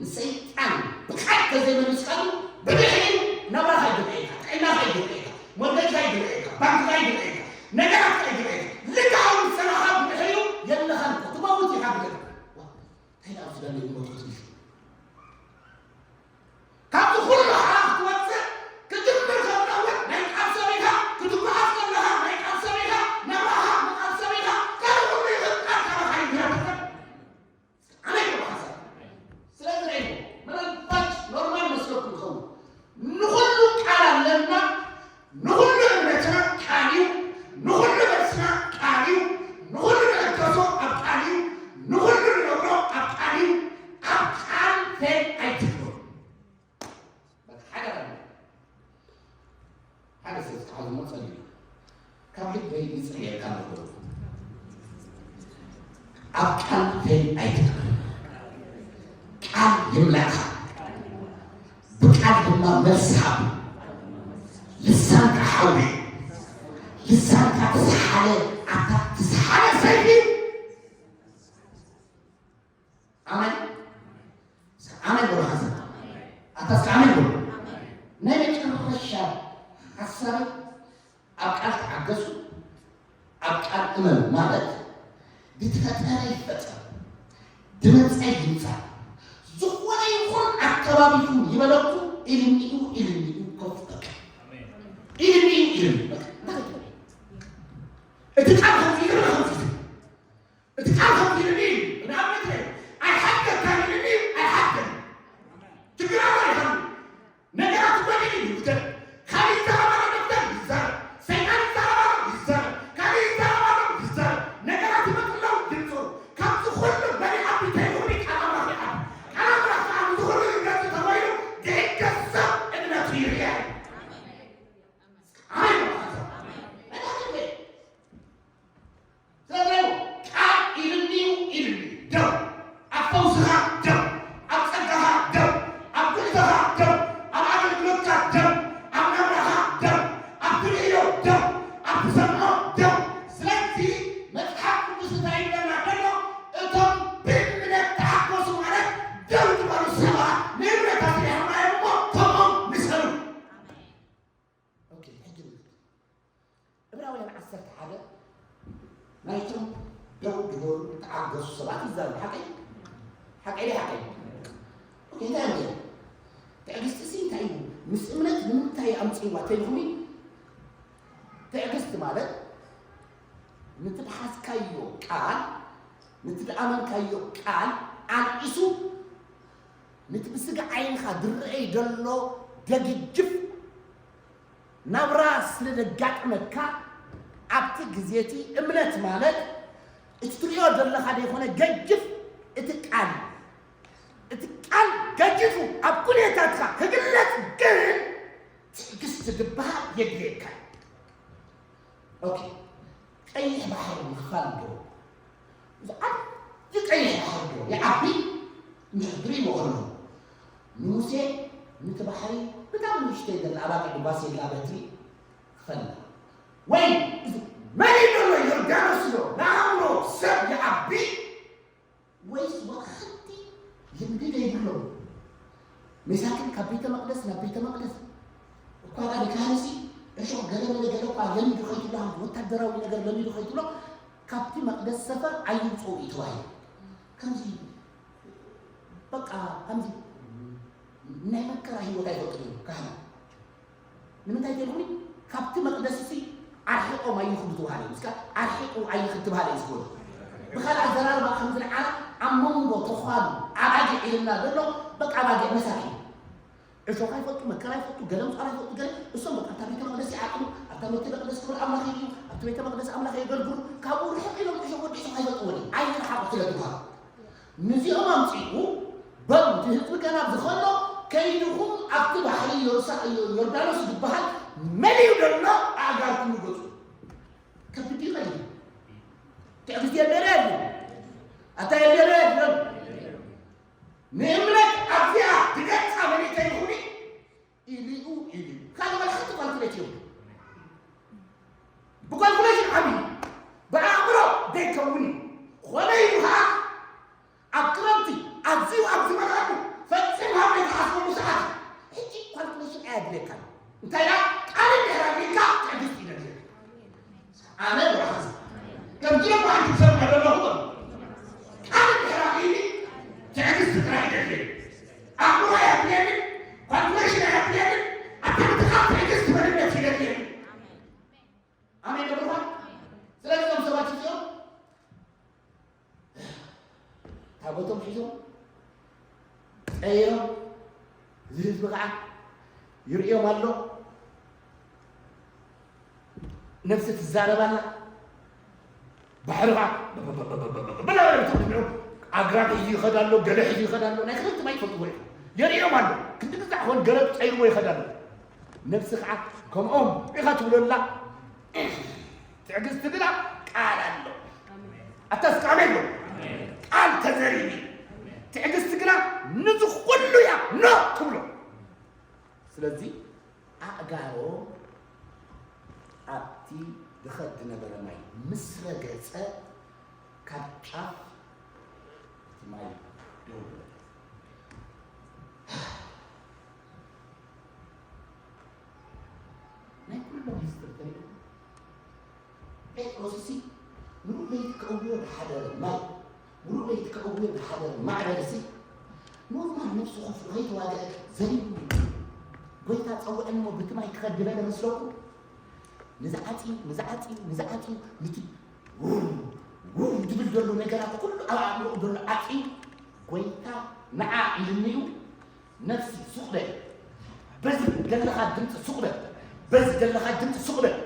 ንሰይጣን ብቃል ተዘይመሊስካሉ ብድሕሪኡ ናብራኻ ይድርኤካ፣ ጥዕናኻ ይድርኤካ፣ ሞርገጅካ ይድርኤካ፣ ባንክካ ይድርኤካ፣ ነገራትካ ይድርኤካ። ልክዕ ኣብ ዝጸናኻ ብድሕሪኡ የለኻን እኮ፣ ትመውት ኢኻ ብድሕሪኡ። ዋ፣ እንታይ ደኣ ኣብዚ ዘሎ ይሞት ክትንሹ? ካብዚ ኩሉ ሓራ ክትወጽእ ክጅምር ከሎ እውን ናይ ቃል ሰብ ኢኻ፣ ክትጓዓዝ ከለኻ ናይ ቃል ሰብ ኢኻ፣ ናብራኻ ንቃል ሰብ ኢኻ፣ ካልእ ኩሉ ይኽእል፣ ቃል ካባኻ ይድረበካ። ኣነ ይብሎ ሓሳብ። ስለዚ ናይ ምናልባት ኖርማል መስለኩም ይኸውን። ንኹሉ ቃል ኣለና፣ ንኹሉ እምነትና ቃል እዩ፣ ንኹሉ መልስና ቃል እዩ፣ ንኹሉ ንዕገሶ ኣብ ቃል እዩ፣ ንኹሉ ንነብሮ ኣብ ቃል እዩ። ኣብ ቃል ፌል ኣይትግበሩ። በቃ ሓደራ። ሓደ ሰብ ዝከሓዞ እሞ ጸልዩ። ካብ ልበይ ይጽልየካ ኣለኹ። ኣብ ቃል ፌል ኣይትግበር። ቃል ይምላእካ። ብቃል ድማ መልሲ ሃብ። ልሳንካ ሓዊ። ልሳንካ ትስሓለ፣ ኣታ ትስሓለ ሰይፊ። ኣሜን። ኣሜን በሉ ሓንሳብ። ኣታ እስከ ኣሜን በሉ። ናይ መጨረሻ ሓሳብ ኣብ ቃል ተዓገሱ፣ ኣብ ቃል እመኑ ማለት ዝተፈጠረ ይፈጠር፣ ዝመፀ ይምፃእ፣ ዝኾነ ይኹን ኣከባቢኹም ይበለኩም ኢልኒኡ ኢልኒኡ ኮፍ በቃ ኢልኒኡ ኢልኒ በቃ እንዳኸይድ እቲ ቃል ከምዚ ይብል ከምዚ እቲ ቃል ከምዚ ኢልኒ እዩ። ንኣብነት እዩ። ኣይሓደካን ኢልኒ እዩ። ኣይሓደን። ችግር ኣለ ኣይሓሉ። ነገራት እኮ ኢልኒ እዩ። ግደል። ካልእ ይዛረብ ኣሎ ዶክተር ይዛረብ። ሰይጣን ይዛረብ ኣሎ ይዛረብ። ካልእ ይዛረብ ኣሎ ይዛረብ። ነገራት ይመጡ ኣለዉ ይምፅኡ። ካብዚ ኩሉ በሊዓ ቢተይ ውሪ ቃል ኣምላኽ ይዓቢ። ቃል ኣምላኽ ከዓ ንዚ ኩሉ ይገዝ ተባሂሉ ዘይገዘብ እምነቱ ይርያ እዩ። ኣሜን። መድሃኒት እዩ። ስለዚ ቃል ኢልኒ እዩ ኢልኒ። ደው። ኣብ ፈውስኻ ደው። ኣብ ጸጋኻ ደው። ኣብ ጉዕዞኻ ደው። ኣብ ኣገልግሎትካ ደው። ኣብ ናብራኻ ደው። ኣብ ትርእዮ ደው። ኣብ ትሰምዖ ደው። ስለዚ መጽሓፍ ቅዱስ እንታይ ይብለና ደሎ? እቶም ብእምነት ተሓጎሱ ማለት ደው ዝበሉ ሰባት ንእምነት ኣስሪሖም እዮም እሞ ከምኦም ምሰሉ። ኦኬ፣ ሕጂ ንብል። ዕብራውያን ዓሰርተ ሓደ ናይቶም ደው ዝበሉ ተዓገሱ ሰባት ይዛረብ። ሓቀይ? ሓቀይ ድዩ ሓቀይ? ኦኬ፣ እንታይ እዮም ገይሮም? ትዕግስቲ ሲ እንታይ እዩ? ምስ እምነት ንምንታይ ኣምጽእዋ ተልኹሚ? ትዕግስቲ ማለት ንትብሓዝካዮ ቃል፣ ንትድኣመንካዮ ቃል ኣልኢሱ፣ ነቲ ብስጋ ዓይንኻ ዝረኣይ ዘሎ ደግጅፍ ናብራ ስለ ዘጋጥመካ፣ ኣብቲ ግዜ እቲ እምነት ማለት እቲ ትርእዮ ዘለኻ ዘይኮነ ገጅፍ እቲ ቃል እዩ። እቲ ቃል ገጅፉ ኣብ ኩነታትካ ክግለጽ ግን ትዕግስቲ ዝበሃል የድልየካ እዩ። ኦኬ፣ ቀይሕ ባሕሪ ምኽፋል እንዶ ዝዓቢ ቀይሕ ባሕሪ ዶ ይዓቢ? ንሕድሪ ይመቐሎ ንሙሴ፣ ነቲ ባሕሪ ብጣዕሚ ንእሽተይ ዘላ ኣባጊዕ ባሴላ በትሪ ክፈላ። ወይ እዚ መን እዩ ዘሎ ዮርዳኖስ ዶ ንኣእምሮ ሰብ ይዓቢ? ወይስ ወላ ሓንቲ ልምዲ ዘይብሎም ሜሳክን ካብ ቤተ መቕደስ ናብ ቤተ መቕደስ እኳ ደኣ ንካህንሲ እሾኽ ገለ መለ ገለ እኳ ለሚዱ ከይትብሎ፣ ወታደራዊ ነገር ለሚዱ ከይትብሎ፣ ካብቲ መቕደስ ሰፈር ኣይውፅኡ እዩ ተባሂሉ። ከምዚ በቃ ከምዚ ናይ መከራ ህይወት ኣይፈልጡን እዮም ካህናት። ንምንታይ ተልኩኒ? ካብቲ መቕደስ እሲ ኦም ኣይኹን ትበሃል እዩ። እስካ ኣርሒቑ ኣይኽን ትበሃል እዩ ዝኮነ። ብኻልእ ኣዘራርባ ከም ዝለዓለ ኣብ መንጎ ተዃሉ ኣባጊዕ ኢልና ዘሎ በቃ ኣባጊዕ መሳኪን። እሾኽ ኣይፈልጡ፣ መከራ ኣይፈልጡ፣ ገለ ምጻር ኣይፈልጡ፣ ገለ እሶም በቃ ኣብታ ቤተ መቕደስ ይዓጥኑ፣ ኣብታ ቤተ መቕደስ ክብር ኣምላኽ ይርእዩ፣ ኣብቲ ቤተ መቕደስ ኣምላኽ የገልግሉ። ካብኡ ርሕቕ ኢሎም እሾኽ ወዲ እሾኽ ኣይፈልጥዎን እዩ። ኣይርሓቑ ስለ ዝበሃሉ። ንዚኦም ኣምጺኡ በሉ፣ እቲ ህዝቢ ገና ዝኸሎ ከይድኹም ኣብቲ ባሕሪ ዮርሳ-፣ ዮርዳኖስ ዝበሃል መሊኡ ዘሎ ኣእጋርኩም ርገጹ። ከቢድ እዩ ቀሊል? ትዕግስቲ የድልዮ የለን? ኣታ የድልዮ የለን? ንእምነት ኣብዚኣ ትገጻ መን ይኹኒ ኢሊኡ ኢሊኡ። ካልእ ወላ ሓንቲ ኳልኩሌት የብሉ። ብኳልኩሌሽን ዓብዩ፣ ብኣእምሮ ዘይከውን እዩ። ኾነ ኢሉ ኸዓ ኣብ ክረምቲ ኣዝዩ ኣብ ዝመልኣሉ ፈጺምካ ዘይትሓስበሉ ሰዓት፣ ሕጂ ኳልኩሌሽን ኣየድልየካን። እንታይ ኢላ? ቃል እንድሕር ኣድልየካ ትዕግስቲ ይደልየካ። ኣነ ብርሃን ከምዚ ኢሎም ብሓንቲ ክሰምዕ ዘለኹ በሉ። ቃል እንድሕር ኣድልየኒ ትዕግስቲ ጥራይ ይደልየኒ። ኣእምሮ ኣየድልየኒ፣ ኳልኩሌሽን ኣየድልየኒ፣ ኣካልትኻ ትዕግስቲ መንነት ይደልየኒ። ኣሜን ዶ ብሩኻት? ስለዚ እዞም ሰባት እዚኦም ታቦቶም ሒዞም ጸይሮም፣ እዚ ህዝቢ ከዓ ይርእዮም ኣሎ። ነፍሲ ትዛረብ ኣላ። ባሕሪ ከዓ ብላ ብላ ብትቕድሚዑ ኣግራብ ሒዙ ይኸድ ኣሎ፣ ገለ ሒዙ ይኸድ ኣሎ። ናይ ክልተ ማይ ትፈልጥዎ ኢኹም። የርእዮም ኣሎ። ክንዲ ግዛዕ ኾን ገረብ ጸይርዎ ይኸድ ኣሎ። ነፍሲ ከዓ ከምኦም ኢኻ ትብሎ ኣላ። ትዕግስቲ ግና ቃል ኣሎ። ኣታ እስከ ኣሜን በሉ። ቃል ተዘሪቢ። ትዕግስቲ ግና ንዚ ኩሉ እያ ኖ ትብሎ። ስለዚ ኣእጋሮም ኣብቲ ዝኸድ ዝነበረ ማይ ምስ ረገጸ ካብ ጫፍ እቲ ማይ ደው በለ። ናይ ኩሎም ሂስትሪ ተሪእኩም ጴጥሮስሲ ምሉእ ለይቲ ከእውዮ ዝሓደረ ማይ፣ ምሉእ ለይቲ ከእውዮ ዝሓደረ ማዕበልሲ ኖርማል ነብሱ ከፍሉ ከይተዋግአ ዘሊሉ ጎይታ ጸውዐኒ እሞ ብቲ ማይ ክኸድ ዝበለ መስለኩም? ንዝዓጺ ንዝዓጺ ንዝዓጺ ንቲ ውው ውው ዝብል ዘሎ ነገራት ኩሉ ኣብ ኣእምሮኡ ዘሎ ዓጺ ጎይታ ንዓ ኢልኒዩ ነፍሲ ሱቕ በል፣ በዚ ዘለኻ ድምፂ ሱቕ በል፣ በዚ ዘለኻ ድምፂ ሱቕ በል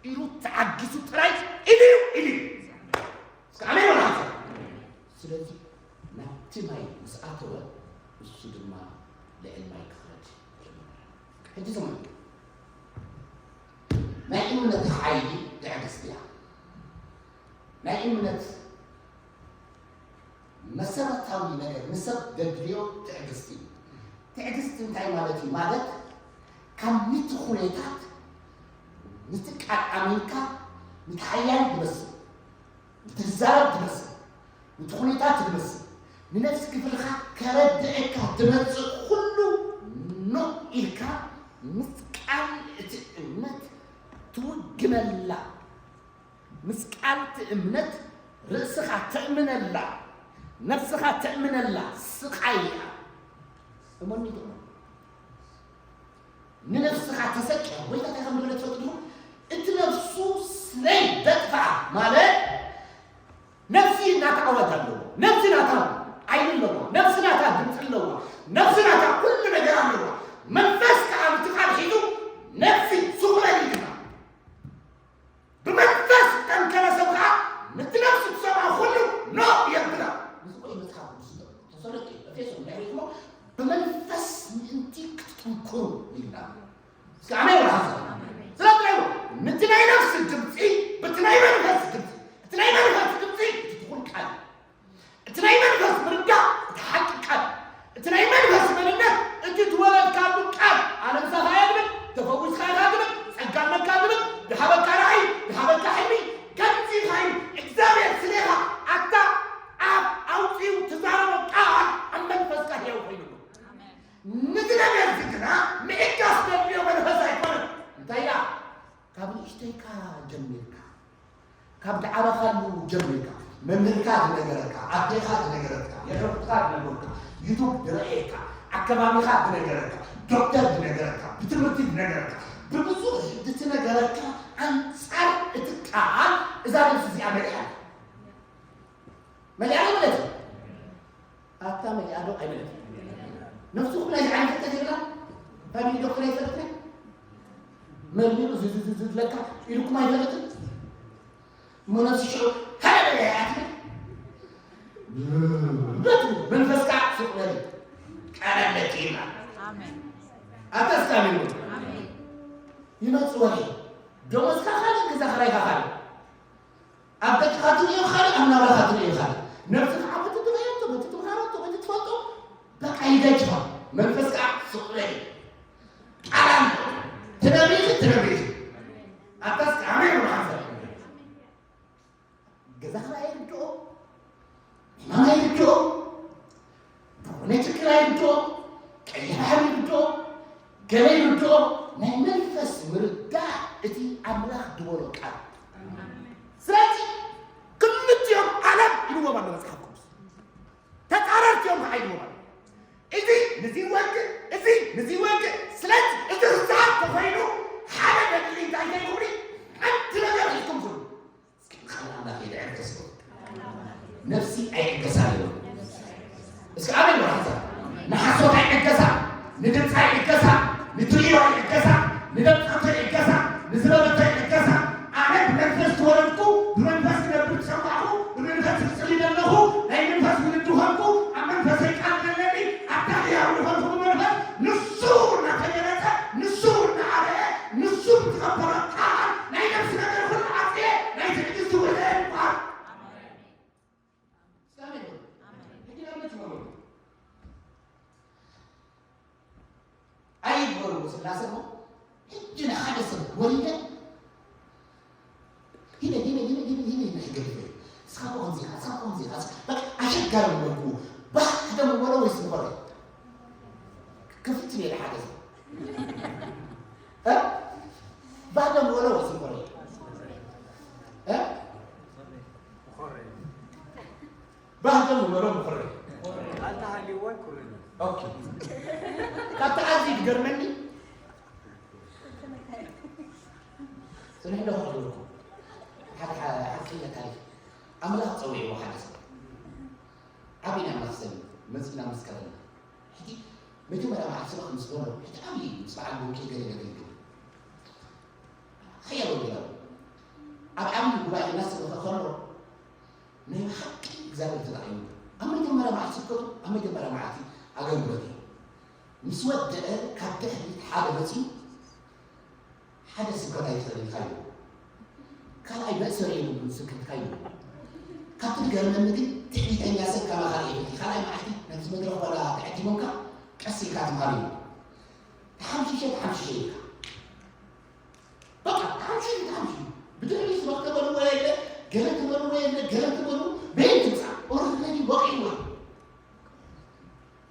ኢሉ ተዓጊሱ ጥራይ ኢሉ እዩ ኢሉ እዩ። እስከ ኣሜን በሉ ሓንሳብ። ስለዚ ናብቲ ማይ ምስ ኣተወ እሱ ድማ ልዕሊ ማይ ክኸድ ጀመረ። ሕጂ ስምዑ። ናይ እምነት ሓይሊ ትዕግስቲ እያ። ናይ እምነት መሰረታዊ ነገር ንሰብ ዘድልዮ ትዕግስቲ እዩ። ትዕግስቲ እንታይ ማለት እዩ? ማለት ካብ ንቲ ኩነታት ንቲ ቃል ኣሚንካ ንቲ ሓያል ትመስል፣ ንቲ ትዛረብ ትመስል፣ ንቲ ኩነታት ትመስል፣ ንነፍሲ ክፍልኻ ከረድእካ ትመጽእ ኩሉ ኖ ኢልካ ምስ ቃል እቲ እምነት ትውግነላ። ምስ ቃል እቲ እምነት ርእስኻ ተእምነላ፣ ነፍስኻ ተእምነላ ስቓይ እያ። እመኒ ትእመን። ንነፍስኻ ተሰቂያ። ጎይታ እንታይ ከም ዝበለ ትፈልጡ ዲኹም? እቲ ነፍሱ ስለይ ዘጥፍኣ ማለት ነፍሲ ናታ ኣዋጅ ኣለዎ። ነፍሲ ናታ ዓይኒ ኣለዋ። ነፍሲ ናታ ድምፂ ኣለዋ። ነፍሲ ናታ ኩሉ ነገር ኣለዋ። መንፈስ ከዓ ምስቲ ቃል ሒዙ ነፍሲ ስቕ በሊ ይብላ። ብመንፈስ ዝጠንከረ ሰብ ከዓ ነቲ ነፍሲ ትሰምዖ ኩሉ ኖ የብላ። እዚ ኮይኑ መጽሓፍ ቅዱስ ተሰለጡ ኤፌሶን እንታይ ይብሎ? ብመንፈስ ምእንቲ ክትጥንክሩ ይብላ። እስከ ኣሜን በሉ ሓንሳብ። ስለዚ እንታይ ይብሎ? ነቲ ናይ ነፍሲ ድምፂ በቲ ናይ መንፈስ ድምፂ፣ እቲ ናይ መንፈስ ድምፂ እቲ ትኹል ቃል፣ እቲ ናይ መንፈስ ምርዳእ እቲ ሓቂ ቃል፣ እቲ ናይ መንፈስ መንነት እቲ ትወለድካሉ ቃል፣ ኣነ ምሳኻ እየ ዝብል፣ ተፈዊስካ ኢኻ ዝብል፣ ጸጋ ኣለካ ዝብል፣ ዝሃበካ ራእይ፣ ዝሃበካ ሕልሚ፣ ከምዚ ኢኻ እዩ እግዚኣብሔር ስሌኻ ኣታ ኣብ ኣውፂኡ ትዛረቦ ቃል ኣብ መንፈስካ ህያው ኮይኑ ኣሎ። ነዚ ነገር እዚ ግና ምዕጋስ ዘድልዮ መንፈስ ኣይኮነን። እንታይ እያ? ካብ ንእሽተይካ ጀሚርካ፣ ካብ ዝዓበኻሉ ጀሚርካ፣ መምህርካ ዝነገረካ፣ ኣዴኻ ዝነገረትካ፣ የዕሩኽትካ ዝነገሩካ፣ ዩቱብ ዝረኣየካ፣ ኣከባቢኻ ዝነገረካ፣ ዶክተር ዝነገረካ፣ ብትምህርቲ ዝነገረካ፣ ብብዙሕ ዝትነገረካ ኣንጻር መርሚሩ ዝዝዝዝለካ ኢልኩም ኣይፈልጥን? እሞ ነፍሲ ሽዑ ሃሌሉያ እያ ትብል። በት መንፈስካ ስቕ በል ቀረበኪ ኢላ። ኣሜን። ኣታ እስኪ ኣሜን በሉ። ኣሜን። ይመጽእ ወርሒ ደሞዝካ ካልእ፣ ገዛ ክራይካ ካልእ፣ ኣብ ደቅኻ ትርእዮ ካልእ፣ ኣብ ናብራኻ ትርእዮ ካልእ። ነብስኻ በቲ ትርእዮ፣ በቲ ትምሃሮ፣ በቲ ትፈልጦ በቃ ይገጭፋ። መንፈስካ ስቕ በል ቃል ኣሎ። ትነብሪ ኢኺ፣ ትነብሪ ኢኺ። ኣታ እስኪ ኣሜን በሉ ሓንሳብ። ገዛኻ ኣይርድኦ፣ ሕማም ኣይርድኦ፣ ዝኾነ ችግር ኣይርድኦ፣ ቀይሕ ባሕሪ ይርድኦ፣ ገለ ይርድኦ። ናይ መንፈስ ምርዳእ እቲ ኣምላኽ ዝበሎ ቃል። ስለዚ ክልቲኦም ዓለም ኢልዎም ኣሎ መጽሓፍ ቅዱስ። ተጻረርቲ እዮም ከዓ ኢልዎም ኣሎ። እዚ ንዚ ይወግእ፣ እዚ ንዚ ይወግእ። ስለዚ እቲ ክዝሃብ ተኾይኑ ሓደ ገድሊ እንታይ ዘይትብሉ፣ ሓንቲ ነገር ሒዝኩም ትብሉ። እስኪ ቃል ኣምላኽ ይድዕገስ በሉ። ነፍሲ ኣይዕገሳን እዩ። እስኪ ኣሜን በሉ ሓንሳብ። ንሓሶት ኣይዕገሳ፣ ንድምፂ ኣይዕገሳ፣ ንትርእዮ ኣይዕገሳ፣ ንደምፀቶ ኣይዕገሳ፣ ንዝነበቶ ኣይዕገሳ። ኣነ ብመንፈስ ተወለድኩ፣ ብመንፈስ ክነብር ዝሰማዕኩ፣ ብመንፈስ ክፅሊ ዘለኹ፣ ናይ መንፈስ ውልድ ዝኾንኩ፣ ኣብ መንፈሰይ ቃል ዘለኒ፣ ኣታ ህያው ዝኾንኩ ብመንፈስ ንሱ እናተገለጸ፣ ንሱ እናዓበየ፣ ንሱ ብዝኸበረ ቃል ናይ ነፍሲ ነገር ኩሉ ዓጽየ፣ ናይ ትዕግስቲ ውዕለየ ይበሃል። እስኪ ኣሜን በሉ። ሕጂ ንኣብነት ይበሉ። ኣይግበርዎ ስላሰ እሞ፣ ሕጂ ንሓደ ሰብ ወሊደ፣ ሂበ፣ ሂበ፣ ሂበ፣ ሂበ፣ ሂበ፣ ሂበ፣ ሕገ ሂበ። እስኻ እኮ ከምዚ ኢኻ፣ እስኻ እኮ ከምዚ ኢኻ፣ እስኻ በቃ ኣሸጋሪ ነበርኩ። ባህ ደም በሎ ወይስ ምኾረ? ክፍት ነይረ ሓደ ሰብ። እ? ባህ ደም በሎ ወይስ ምኾረ? እ? ባህ ደም በሎ ምኾረ። ኣንተ ሃልይዎ ኣይኮነን። ኦኬ። ካብቲ ኣዝዩ ዝገርመኒ፣ ጽንሕ ኢለ ክነግረኩም። ሓደ ሓ-፣ ሓቀኛ ታሪኽ። ኣምላኽ ጸዊዕዎ ሓደ ሰብ። ዓቢ ናይ ኣምላኽ ሰብ እዩ። መጺእና መስከረልና። ሕጂ መጀመርያ መዓልቲ ስብከት ምስ በሎ፣ ሕጂ ዓቢ ምስ በዓል ወንጌል ገለ ገገልግል። ሓያል ወንጌላዊ። ኣብ ዓቢ ጉባኤ እናሰበኸ ከሎ፣ ናይ ብሓቂ እግዚኣብሔር ተጠቒሙ። ኣብ መጀመርያ መዓልቲ ስብከቱ፣ ኣብ መጀመርያ መዓልቲ ኣገልግሎት እዩ። ምስ ወደአ ካብ ድሕሪት ሓደ መጺኡ፣ ሓደ ስብከት ኣይትኽእልን ኢኻ ኢሉ። ካልኣይ መእሰሪ የብሉን ስብከትካ ኢሉ። ካብቲ ዝገርመኒ ግን ትዕቢተኛ ሰብ ከማኻ ርኤ ይፈልጥ። ካልኣይ መዓልቲ ናብዚ መድረኽ ዋላ ተዓዲሞምካ ቀስ ኢልካ ትምሃር ኢሉ። ተሓምሺሸ ተሓምሺሸ ኢልካ። በቃ ተሓምሺ ተሓምሺ። ብድሕሪ ስራሕ ትበልዎ የለ፣ ገለ ትበልዎ የለ፣ ገለ ትበልዎ በየን ትምጻእ? ኦረዲ ወቒዕዎ።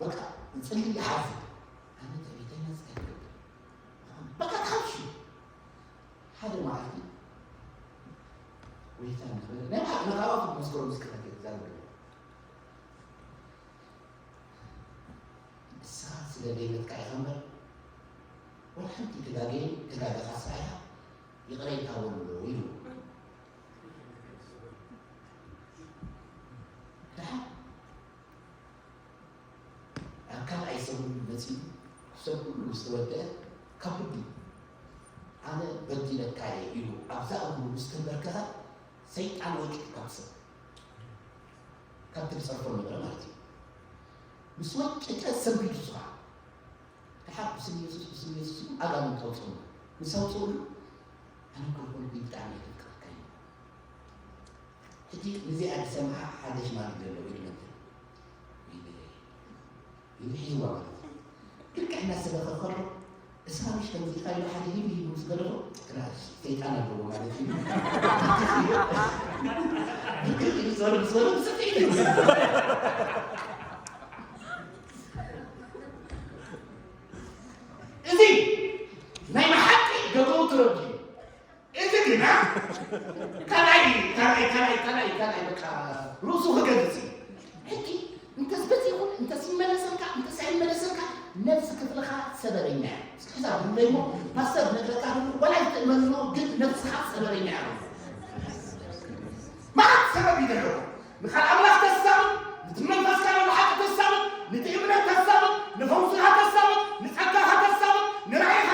በቃ ንጽሊ ይሓዝ። ኣነ ትዕቢተኛ ስታይ ትገብር። በቃ ተሓምሺ። ሓደ መዓልቲ ጎይታ እናበለ ናይ መሓ-፣ መኻባቱ መስከሮ ምስ ክኸፍት ዛረበ። ንስኻ ስለ ደይነትካ ኢኻ እምበር፣ ወላ ሓንቲ ተጋገየ፣ ተጋገኻ ስራሕኻ ይቕሬታ በሎ ኢሉ። ደሓር ኣብ ካልኣይ ሰሙን መጺኡ፣ ሰብ ኩሉ ምስ ተወደአ፣ ካብ ልቢ፣ "ኣነ በዲለካ እየ" ኢሉ ኣብዛ እግሩ ምስ ተንበርከኸ፣ ሰይጣን ወቂዑ ካብቲ ሰብ፣ ካብቲ ዝጸርፎ ነበረ ማለት እዩ። ምስ ወቀጠ ሰንቢዱ እሱ ኸዓ፣ ደሓር ብስም የሱስ፣ ብስም የሱስ ኢሉ ኣጋንንት ኣውጽኡ። ምስ ኣውጽኡሉ፣ "ኣነ እኮ ኣይኮንኩን ብጣዕሚ እየ ዘፍቅረካ" ኢሉ። ሕጂ ነዚኣ ዝሰምዓ ሓደ ሽማግለ ኣሎ፣ ኢዱ መተ-፣ ኢሉ ሒዝዋ ማለት እዩ። ልክዕ እናሰበኸ ከሎ፣ "እስኻ ምሽ ከምዚ ኢኻ?" ኢሉ ሓደ ሂቡ ሂቡ ምስ ገደፎ፣ "ግና ሰይጣን ኣለዎ" ማለት እዩ። ብርግግ ኢሉ ዞር ምስ በሎ፣ ብስፍኢት እዩ። እዚ ናይ ብሓቂ ገበው ተረዲኡ። እዚ ግና ካልኣይ፣ ካልኣይ፣ ካልኣይ፣ ካልኣይ፣ ካልኣይ በቃ ርእሱ ክገልጽ እዩ። ሕጂ እንተስ በዚ ይኹን፣ እንተስ ይመለሰልካ፣ እንተስ ኣይመለሰልካ፣ ነብሲ ክፍልኻ ሰበረኛ እያ። እስኪ ሕሳብ ብለይ እሞ፣ ፓስተር ነግረካ፣ ወላ ኣይትእመኖ፣ ግን ነብስኻ ሰበረኛ እያ። መዓት ሰበብ እዩ ዘለዎ። ንኻል ኣምላኽ ተሳብብ፣ ነቲ መንፈስካ ናብ ሓቂ ተሳብብ፣ ነቲ እምነት ተሳብብ፣ ንፈውስኻ ተሳብብ፣ ንጸጋኻ ተሳብብ፣ ንራእይኻ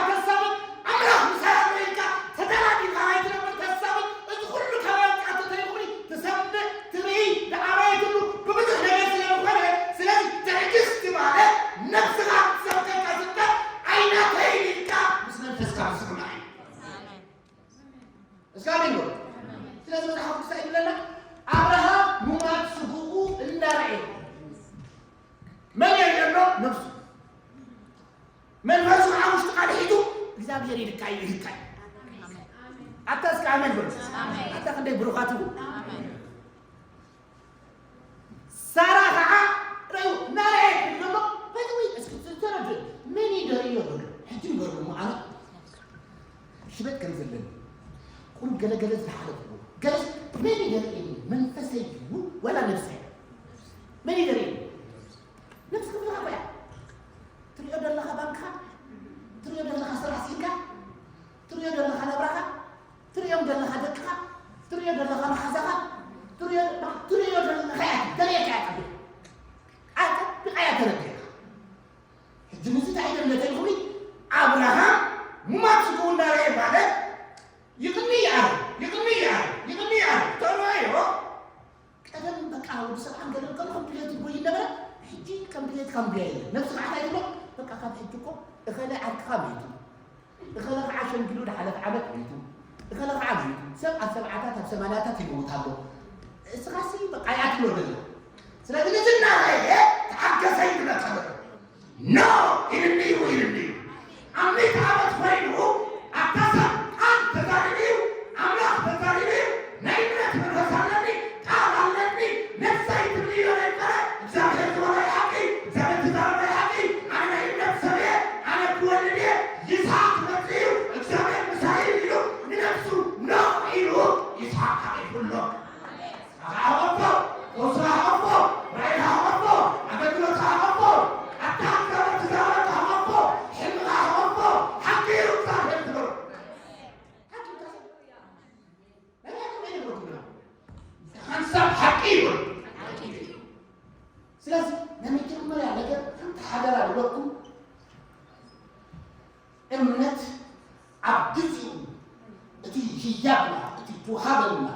ይልካ እዩ ይልካ እዩ። ኣታ እስከ ኣሜን በሉ። ኣታ ክንደይ ብሩኻት እዩ። ሳራ ከዓ ረዩ እናረኣየት ዘሎ በትዊ እስኪ ተረድ መን ይደርእዮ ዘሎ ሕጂ ንገርኩሞ ኣነ ሽበት ከም ዘለኒ ቁሩብ ገለገለ ዝሓለፍኩ ገለስ መን ይደርእየኒ መንፈሰይ እዩ ወላ ነብሰይ መን ይደርእየኒ ነብስኻ ትረኽቦ እያ። ትሪኦ ዘለኻ ባንክኻ፣ ትሪኦ ዘለኻ ስራሕ ስኢንካ፣ ትሪኦ ዘለኻ ናብራኻ፣ ትሪኦም ዘለኻ ደቅኻ፣ ትሪኦ ዘለኻ መሓዛኻ፣ ትሪኦ ትሪኦ ዘለኻ እያ፣ ደልየካ እያ ጸቢቕ። ኣጸቢቓ እያ ተረዲኣካ። ሕጂ ንዚ እንታይ ኢለ እንተኢልኩኒ ኣብርሃም ሙማት ስግኡ እናረኣየ ማለት ይቕኒ ይኣርግ፣ ይቕኒ ይኣርግ፣ ይቕኒ ይኣርግ ተረኣዮ ቀደም በቃ ወዲ ሰብ ዓንገለን ከሎ ከም ድሌት ይጎይ ነበረ። ሕጂ ከም ድሌት ከም ብያ የለን። ነብሲ ከዓ እንታይ ትብሎ በቃ ካብ ሕጂ እኮ እኸለ ዓርክኻ መይቱ፣ እኸለ ከዓ ሸንጊሉ ድሓለፈ ዓመት መይቱ፣ እኸለ ከዓ መይቱ። ሰብ ኣብ ሰብዓታት ኣብ ሰማንያታት ይመውት ኣሎ። እስኻሲ በቃ እያ ትብሎ ደላ። ስለዚ ንዝናረየ ተሓገሰ ይብለካ ዘሎ። ኖ ኢልኒ እዩ ኢልኒ እዩ። ኣብ ሚእቲ ዓመት ኮይኑ ኣታ ሰብ ቃል ተዛሪቡ እዩ፣ ኣምላኽ ተዛሪቡ እዩ፣ ናይ እምነት መንፈስ ኣለኒ፣ ቃል ኣለኒ፣ ነፍሰይ ትብልዮ ነይረ፣ እግዚኣብሔር ዝበሎ እዩ ሓቂ፣ እግዚኣብሔር ትዛረቦ እዩ ሓቂ፣ ኣነ ናይ እምነት ሰብ እየ፣ ኣነ ክወልድ እየ፣ ይስሐቅ ክመጽእ እዩ፣ እግዚኣብሔር ምሳይ እዩ ኢሉ ንነፍሱ ኖ ኢሉ ይስሐቅ ሓቂፉ ኣሎ። ስራኻ ሃቐፎ፣ ፈውስኻ ሃቐፎ፣ ራእይኻ ሃቐፎ፣ ኣገልግሎትካ ሃቐፎ፣ ኣታ እግዚኣብሔር ትዛረበካ ሃቐፎ፣ ሕልምኻ ሃቐፎ፣ ሓቂ እዩ እግዚኣብሔር ትበሎ። ሓቂ እዩ። ናይ ሓቂ እዩ። ሓንሳብ ሓቂ ይበሉ። ስለዚ ናይ መጀመርያ ነገር ሓንቲ ሓደራ ዝበልኩም እምነት ኣብ ግዜኡ እቲ ህያብና እቲ ተዋሃበልና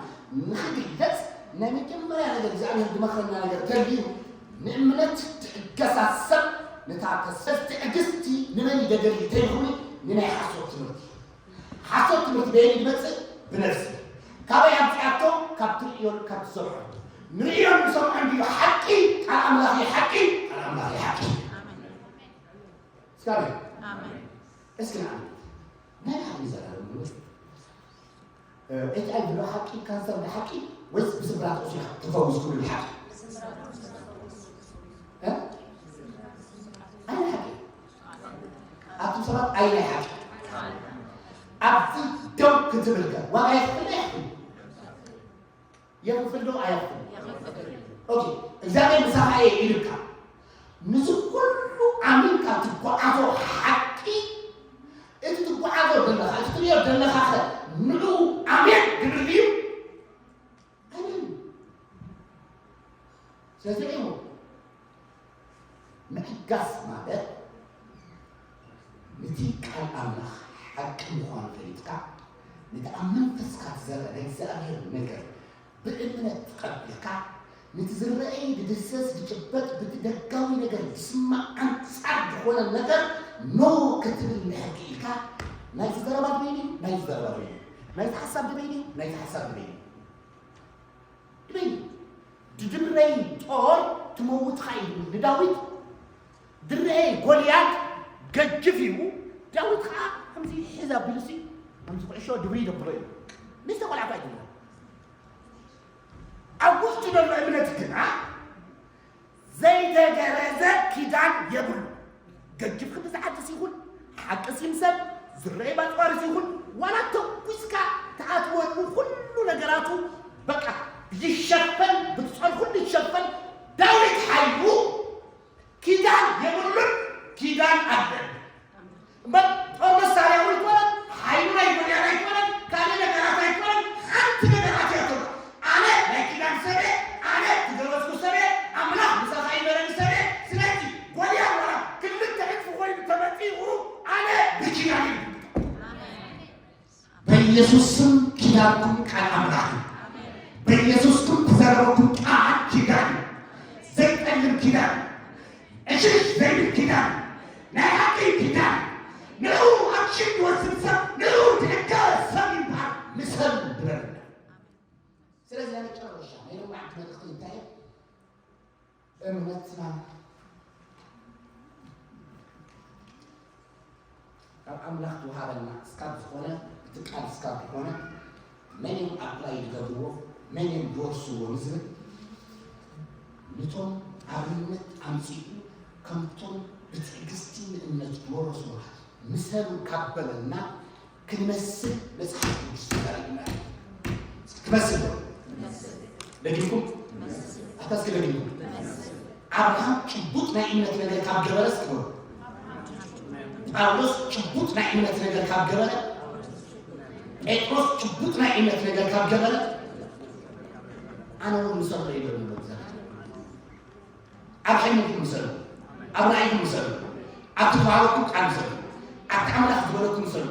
ንኽግለጽ ናይ መጀመርያ ነገር እግዚኣብሔር ዝመኽረና ነገር ተልዩ ንእምነት ትዕገሳ ሰብ ነታ ተሰብ ትዕግስቲ ንመን ይደደሊ ተይልኹኒ ንናይ ሓሶት ትምህርቲ ሓሶት ትምህርቲ በየን ይመጽእ ብነፍሲ ካበይ ኣምፅኣቶ ካብ ትርእዮን ካብ ትሰምዖን ንርእዮን ንሰምዖን ድዩ ሓቂ ቃል ኣምላኽ እዩ ሓቂ ቃል ኣምላኽ እዩ ሓቂ እስካለ እስኪ ንኣብነት ናይ ሓቂ ዘላለም ንብል ኤች ኣይ ቪ ዶ ሓቂ ካንሰር ዶ ሓቂ ወይስ ብስብራት ቁስሊ ትፈውስ ኩሉ ሓቂ ኣይ ሓቂ ኣቱም ሰባት ኣይ ናይ ሓቂ ኣብዚ ደው ክትብል ከ ዋጋ የኽፍል የኽፍል የኽፍል ዶ ኣየኽፍል ኦኬ እግዚኣብሔር ምሳኻ እየ ኢልካ ንዚ ኩሉ ኣሚንካ ትጓዓዞ ሓቂ እቲ ትጓዓዞ ዘለኻ እቲ ትሪኦ ዘለኻ ኸ ንዑ ኣሜን ድብል ድዩ ኣሜን ስለዚ ዒሙ ምዕጋስ ማለት ነቲ ቃል ኣምላኽ ሓቂ ምዃኑ ፈሊጥካ ነቲ ኣብ መንፈስካ ዝዘርአ ናይ እግዚኣብሔር ነገር ብእምነት ተቐቢልካ ነቲ ዝረኣይ ዝድህሰስ ዝጭበጥ በቲ ደጋዊ ነገር ዝስማዕ ኣንጻር ዝኾነ ነገር ኖ ክትብል እንድሕር ክኢልካ ናይቲ ዘረባ ድበይኒ ናይቲ ዘረባ ድበይኒ ናይቲ ሓሳብ ድበይኒ ናይቲ ሓሳብ ድበይኒ ድበይኒ ድድብረይ ጦር ትመውትኻ ኢሉ ንዳዊት ድረኤ ጎልያድ ገጅፍ እዩ ዳዊት ከዓ ከምዚ ሕዝ ኣቢሉሲ ከምዚ ኩዕሾ ድብሪ ይደብሮ እዩ ንስተ ቆልዓ ኳ ይድብሮ ኣብ ውሽጡ ዘሎ እምነት ግና ዘይተገረዘ ኪዳን የብሉ ገጅፍ ክንዲ ዝዓድስ ይኹን ሓቂ ሲምሰል ዝረኤ ባፅዋርስ ይኹን ዋላ ተኩስካ ተኣትወሉ ኩሉ ነገራቱ በቃ ይሸፈን ብትፀል ኩሉ ይሸፈን ዳዊት ሓይሉ ኪዳን የብሉን ኪዳን ኣለን እምበር ጦር መሳርያ እውን ኣይኮነን ሓይሉን ኣይኮንያን ኣይኮነን ካልእ ነገራት ኣይኮነን ሓንቲ ነገር ኣትያቶ ኣነ ናይ ኪዳን ሰበ ኣነ ዝገበዝኩ ሰበ ኣምላኽ ምሳኻ ይበረኒ ሰበ ስለዚ ጎልያድ ዋላ ክልተ ዕፅፊ ኮይኑ ተመፂኡ ኣነ ብኪዳን ይልብጣ በኢየሱስ ስም ኪዳንኩም ቃል ኣምላኽ እዩ። በኢየሱስ ስም ተዘረበኩም ቃል ኪዳን እዩ። ዘይጠልም ኪዳን ዕሽሽ ዘይብል ኪዳን ናይ ሓቂ ኪዳን ንኡ ኣክሽን ይወስድ ሰብ ንኡ ትዕከ ሰብ ይበሃል ምሰል ድበልና ስለዚ ናይ መጨረሻ ናይ ሎማዓንቲ መልእኽቲ እንታይ እምነትና ካብ ኣምላኽ ዝወሃበና እስካብ ዝኾነ፣ እቲ ቃል እስካብ ዝኾነ፣ መን እዮም ኣፕላይ ዝገብርዎ፣ መን እዮም ዝወርስዎ ንዝብል፣ ንቶም ኣብነት ኣምጺኡ፣ ከምቶም ብትዕግስቲ ንእምነት ዝወረስዎ ምሰሉ ካብ በለና፣ ክንመስል መጽሓፍ ቅዱስ ተዛሪብና። ክመስል ዶ? ደግምኩም? ኣታ እስኪ ደግምኩም። ኣብርሃም ጭቡጥ ናይ እምነት ነገር ካብ ገበረ እስኪ በሉ። ጳውሎስ ጭቡጥ ናይ እምነት ነገር ካብ ገበረ፣ ጴጥሮስ ጭቡጥ ናይ እምነት ነገር ካብ ገበረ፣ ኣነ እውን ምሰሎ ይበሉ ነበር። ኣብ ሕልምኩም ምሰሉ፣ ኣብ ራእይኩም ምሰሉ፣ ኣብቲ ተዋህበኩም ቃል ምሰሉ፣ ኣብቲ ኣምላኽ ዝበለኩም ምሰሉ፣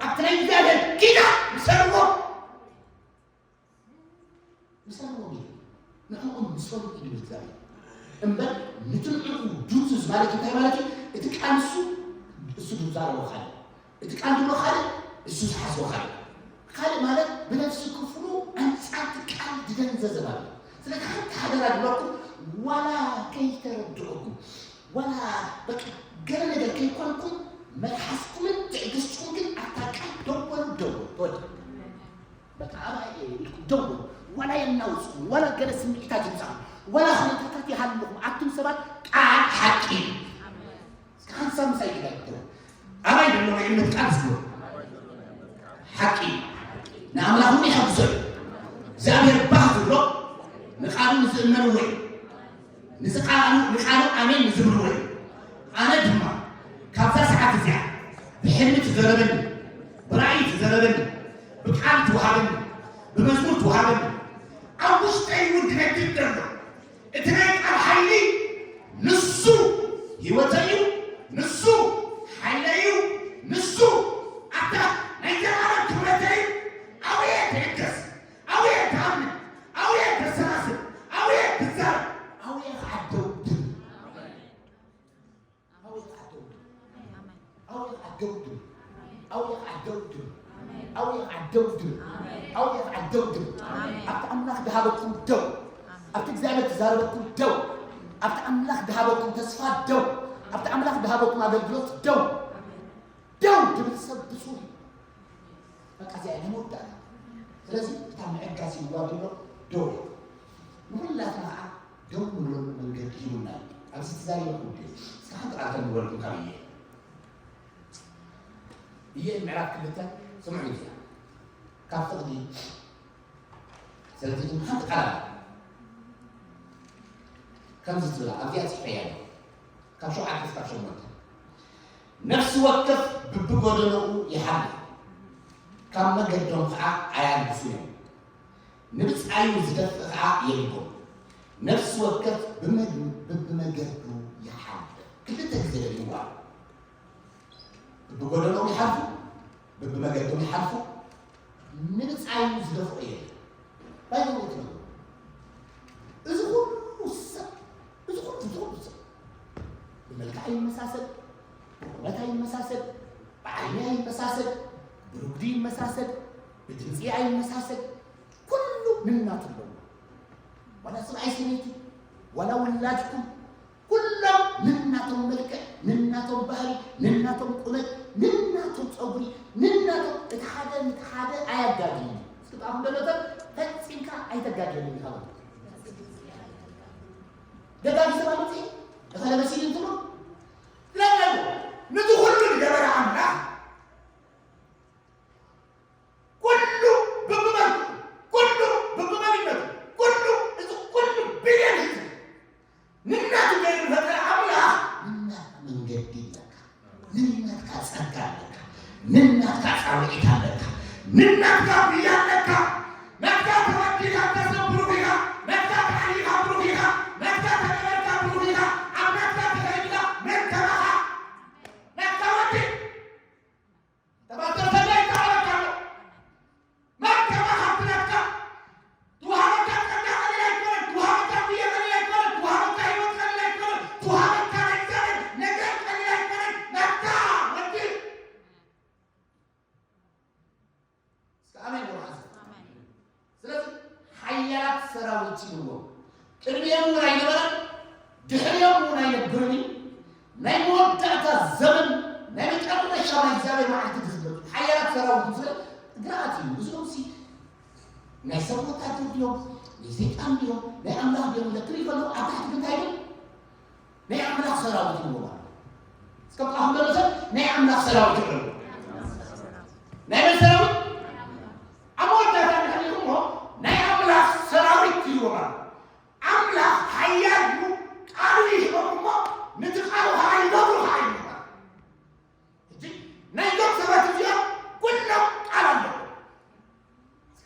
ኣብቲ ናይ እግዚኣብሔር ኪዳን ምሰልዎ፣ ምሰልዎ ኢሉ ንዕኦም ምሰሉ ኢሉ እግዚኣብሔር። እምበር ንትንዕኡ ዱዙዝ ማለት እንታይ ማለት እዩ? እቲ ቃል እሱ፣ እሱ ዝዛረቦ ካልእ፣ እቲ ቃል ዝብሎ ካልእ፣ እሱ ዝሓስቦ ካልእ። ካልእ ማለት ብነፍሲ ክፍሉ ኣንጻር እቲ ቃል ዝደንዘዘ ማለት እዩ። ስለዚ ሓንቲ ሓደራ ዝብለኩም፣ ዋላ ከይተረድኦኩም፣ ዋላ በቃ ገለ ነገር ከይኮንኩም፣ መልሓስኩምን ትዕግስትኩም ግን ኣብታ ቃል ደው በሉ፣ ደው በሉ። በቃ ኣባይ ኢልኩም ደው በሉ። ዋላ የናውጽኩም፣ ዋላ ገለ ስምዒታት ይምጻኹም፣ ዋላ ኩነታታት ይሃልኹም፣ ኣቱም ሰባት ቃል ሓቂ እዩ። እስከ ሓንሳብ ምሳይ ግዳ ይግደል። ኣባይ ዘሎ ናይ እምነት ቃል ዝግበር ሓቂ ንኣምላኽ እውን ይሕግዞ እዩ። እግዚኣብሔር ባህ ዝብሎ ንቃሉ ንዝእመንዎ እዩ። ንዚ ቃሉ፣ ንቃሉ ኣሜን ንዝብልዎ እዩ። ኣነ ድማ ካብዛ ሰዓት እዚኣ ብሕልሚ ትዘረበኒ፣ ብራእይ ትዘረበኒ፣ ብቃል ትወሃበኒ፣ ብመዝሙር ትወሃበኒ፣ ኣብ ውሽጠይ እውን ድነግር ዘሎ እቲ ናይ ቃል ሓይሊ ንሱ ህይወተይ እዩ፣ ንሱ ሓይለይ እዩ፣ ንሱ ኣታ ናይ ዘላለም ክብረተይ እዩ። ኣውየ ትዕገስ፣ ኣውየ ትኣምን፣ ኣውየ ተሰናስል፣ ኣውየ ትዛረብ፣ ኣውየ ከዓ ደው ትብል። ኣውየ ከዓ ደው ትብል። ኣውየ ከዓ ደው ትብል። ኣውየ ከዓ ደው ትብል። ኣውየ ከዓ ደው ትብል። ኣውየ ከዓ ደው ትብል። ኣብቲ ኣምላኽ ዝሃበኩም ደው። ኣብቲ እግዚኣብሔር ዝዛረበኩም ደው። ኣብቲ ኣምላኽ ዝሃበኩም ተስፋ ደው። ኣብቲ ኣምላኽ ዝሃበኩም ኣገልግሎት ደው። ደው ትብል ሰብ ብፁዕ እዩ። በቃ እዚኣ እያ ናይ መወዳእታ። ስለዚ እታ ምዕጋስ ይዋ ድሎ ደው እያ። ንኹላትና ከዓ ደው ንብለሉ መንገዲ ሂቡና እዩ። ኣብዚ ተዛሪበ ክውድ እዩ። እስከ ሓንቲ ቃል ከም ዝበልኩም ካብ እየ። እየ ምዕራፍ ክልተ ስምዑ እዚኣ። ካብ ፍቕዲ ስለዚ ሓንቲ ቃል ኣላ። ከምዚ ትብል ኣብዚኣ ጽሒፈያ ኣለኹ። ካብ ሸውዓተ እስካብ ሸሞንተ። ነፍሲ ወከፍ ብብጎደሎኡ ይሓልፍ፣ ካብ መገዶም ኸዓ ኣያልግሱን እዮም። ንብጻዩ ዝደፍእ ኸዓ የልቦም። ነፍሲ ወከፍ ብመግ-፣ ብብመገዱ ይሓልፍ። ክልተ ግዜ ደጊምዋ። ብጎደሎም ይሓልፉ፣ ብብመገዶም ይሓልፉ፣ ንብጻዩ ዝደፍኦ የለን። ባይዘው ትነግሩ። እዚ ኩሉ ሰብ፣ እዚ ኩሉ፣ እዚ ኩሉ ሰብ ብመልክዕ ኣይመሳሰል፣ ብቁመት ኣይመሳሰል፣ ብዓይኒ ኣይመሳሰል፣ ብርጉዲ ይመሳሰል፣ ብድምፂ ኣይመሳሰል፣ ኩሉ ንናቱ ኣለዎ። ዋላ ሰብኣይ ሰበይቲ፣ ዋላ ውላድኩም፣ ኩሎም ንናቶም መልክዕ፣ ንናቶም ባህሪ፣ ንናቶም ቁመት፣ ንናቶም ጸጉሪ፣ ንናቶም፣ እቲ ሓደ ነቲ ሓደ ኣያጋግይን እዩ። እስኪ ጥቓኹም ዘሎ ሰብ ፈጺምካ ኣይተጋግየሉን ኢኻ በሎ። ደጋጊ ሰብ ኣሎ መጺኡ፣ እኸለ መሲሉ እንትብሎ፣ ስለዚ ነቲ ኩሉ ዝገበረ ኣምላኽ፣ ኩሉ ብብመልክዑ፣ ኩሉ ብብመንነቱ፣ ኩሉ፣ እዚ ኩሉ ቢልዮን ህዝቢ ንናቱ ገይሩ ዝፈጠረ ኣምላኽ፣ ንናትካ መንገዲ ኣለካ፣ ንናትካ ጸጋ ኣለካ፣ ንናትካ ጻውዒት ኣለካ፣ ንናትካ ብያ ኣለካ። ናትካ ተወዲእካ እተሰብ ብሩኽ ኢኻ፣ ናትካ ተዓሊኻ ብሩኽ ኢኻ፣ ናትካ ተገበርካ ብሩኽ ኢኻ፣ ኣብ ናትካ ተኸይድካ መን ከማኻ፣ ናትካ ወዲ ተባተሰና ይተባረካ ኣሎ። መን ከማኻ ብናትካ ትወሃበካ ጸጋ ቀሊል ኣይኮነን፣ ትወሃበካ ጉያ ቀሊል ኣይኮነን፣ ትወሃበካ ህይወት ቀሊል ኣይኮነን፣ ትወሃበካ ናይ እግዚኣብሔር ነገር ቀሊል ኣይኮነን። ናትካ ወዲ። እስከ ኣሜን በሉ ሓንሳብ። ስለዚ ሓያላት ሰራዊት ይብልዎም። ቅድሚኦም እውን ኣይነበረን፣ ድሕሪኦም እውን ኣይነብርን እዩ። ናይ መወዳእታ ዘመን፣ ናይ መጨረሻ ናይ እግዚኣብሔር መዓልቲ ዝመፁ ሓያላት ሰራዊት ምስ ግርኣት እዩ። እዚኦም ሲ ናይ ሰብ ወታደር ድዮም? ናይ ሰይጣን ድዮም? ናይ ኣምላኽ ድዮም? ኢለ ክርኢ ከለኹ ኣብ ታሕቲ ግን እንታይ ይብል? ናይ ኣምላኽ ሰራዊት ይብሎ ማለት እዩ። እስከ ብኣኹም ደረሰ ናይ ኣምላኽ ሰራዊት ይብሎ። ናይ መን ሰራዊት? ኣብ መወዳእታ እንድሕር ኢኹም እሞ ናይ ኣምላኽ ሰራዊት ይብሎ ማለት እዩ። ኣምላኽ ሓያል እዩ፣ ቃሉ ይህቦም እሞ ነቲ ቃሉ ኸዓ ይገብሩ ኸዓ ይብሎ ማለት እዩ። ሕጂ ናይዞም ሰባት እዚኦም ኩሎም ቃል ኣለዎም።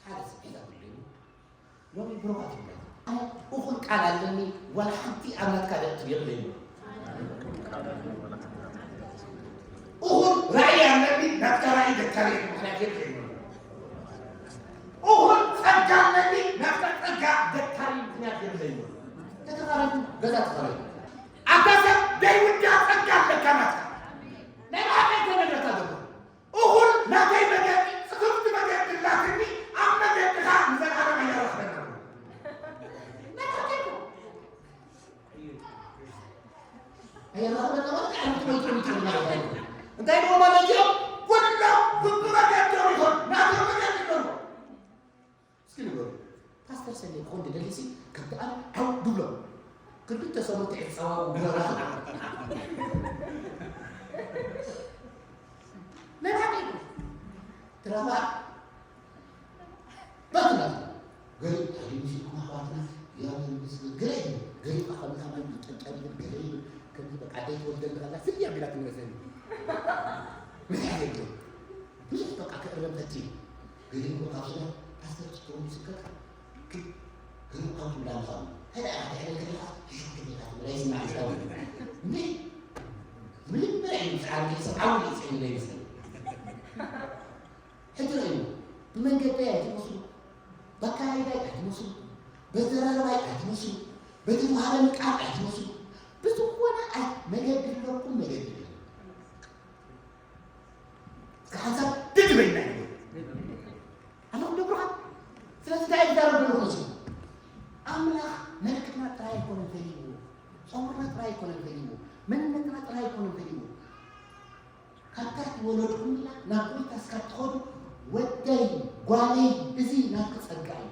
ሓደ ስብሒት ኣብለዩ ሎሚ ብሩኻት ይብለኒ። ኣነ እኹል ቃል ኣለኒ፣ ዋላ ሓንቲ ኣብ ናትካ ደእትብ የብለይ። እኹል ራእይ ኣለኒ፣ ናትካ ራእይ ደካሪ ምኽንያት የብለይ። እኹል ጸጋ ኣለኒ፣ ናትካ ጸጋ ደካሪ ምኽንያት የብለይ። ተተኻረዩ፣ ገዛ ተኻረዩ። ኣታ ሰብ ደይውዳ ጸጋ ኣለካ ናትካ። ናይ ብሓቂ እኮ ነገርካ ዘሎ። እኹል ናተይ መገዲ፣ ጽፍፍቲ መገዲ ኣላትኒ፣ ኣብ መገድኻ ንዘለኣለም ኣየራኽበና። ናይ ብሓቂ እኮ። ኣየራኽበና ማለት ኣየራኽበና ማለት ኣይኮነን። እንታይ ደሞ ማለት እዮም? ኩሎም ብብመገዶም ይኹን፣ ናቶም መገዲ ኣለዎም። እስኪ ንገሩ። ፓስተር ሰሌ ክኾን ድደሊሲ ከምቲ ኣነ ዓው ድብሎ። ክልተ ሰሙን ትዒት ጸዋው ግረራ። ናይ ብሓቂ ትረፋ በትናት ገሪብ ተሃዲሙ ሲልኩም ኣሕዋትና ያለ ምስል ገሪብ ገሪብ ኣኸምና ማይ ጠንጠን ገሪብ ከምዚ በቃ ደይ ወደል ከላ ስል ያቢላት መስለኒ። ምን ያህል ብዙሕ በቃ ክእረም ፈትዩ። ገሪብ ካብ ስለ ፓስተር ጽጥሩ ምስከት ግን ግን ኣውት እንዳምሳሉ። ሄዳ ኣታ ሄዳ ከለኻ ሽሹ ከለኻ ትብላ ይስማዕ ይስታው። ምን ምን ምን ይስማዕ ይስማዕ ይስማዕ ይስማዕ። ሕጂ ርእዩ። ብመንገደይ ኣይትመስሉ፣ በካይዳይ ኣይትመስሉ፣ በዘራረባይ ኣይትመስሉ፣ በቲ ተዋህበኒ ቃል ኣይትመስሉ። ብዝኾነ ኣይ መገዲ ኣለኩም መገዲ ኣለኩም። እስከ ሓንሳብ ድድበይና ይበል። ኣለኹም ዶ ብሩኻት? ስለዚ እንታይ እዩ ዝዛረብ ዘሎ እዚ? ኣምላኽ መልክዕና ጥራይ ኣይኮነን ፈሊዎ፣ ጸጉርና ጥራይ ኣይኮነን ፈሊዎ፣ መንነትና ጥራይ ኣይኮነን ፈሊዎ። ካብ ታሕቲ ወለድኩም ኢላ ናብ ጎይታ እስካብ ትኸዱ፣ ወደይ ጓለይ፣ እዚ ናትኪ ጸጋ እዩ፣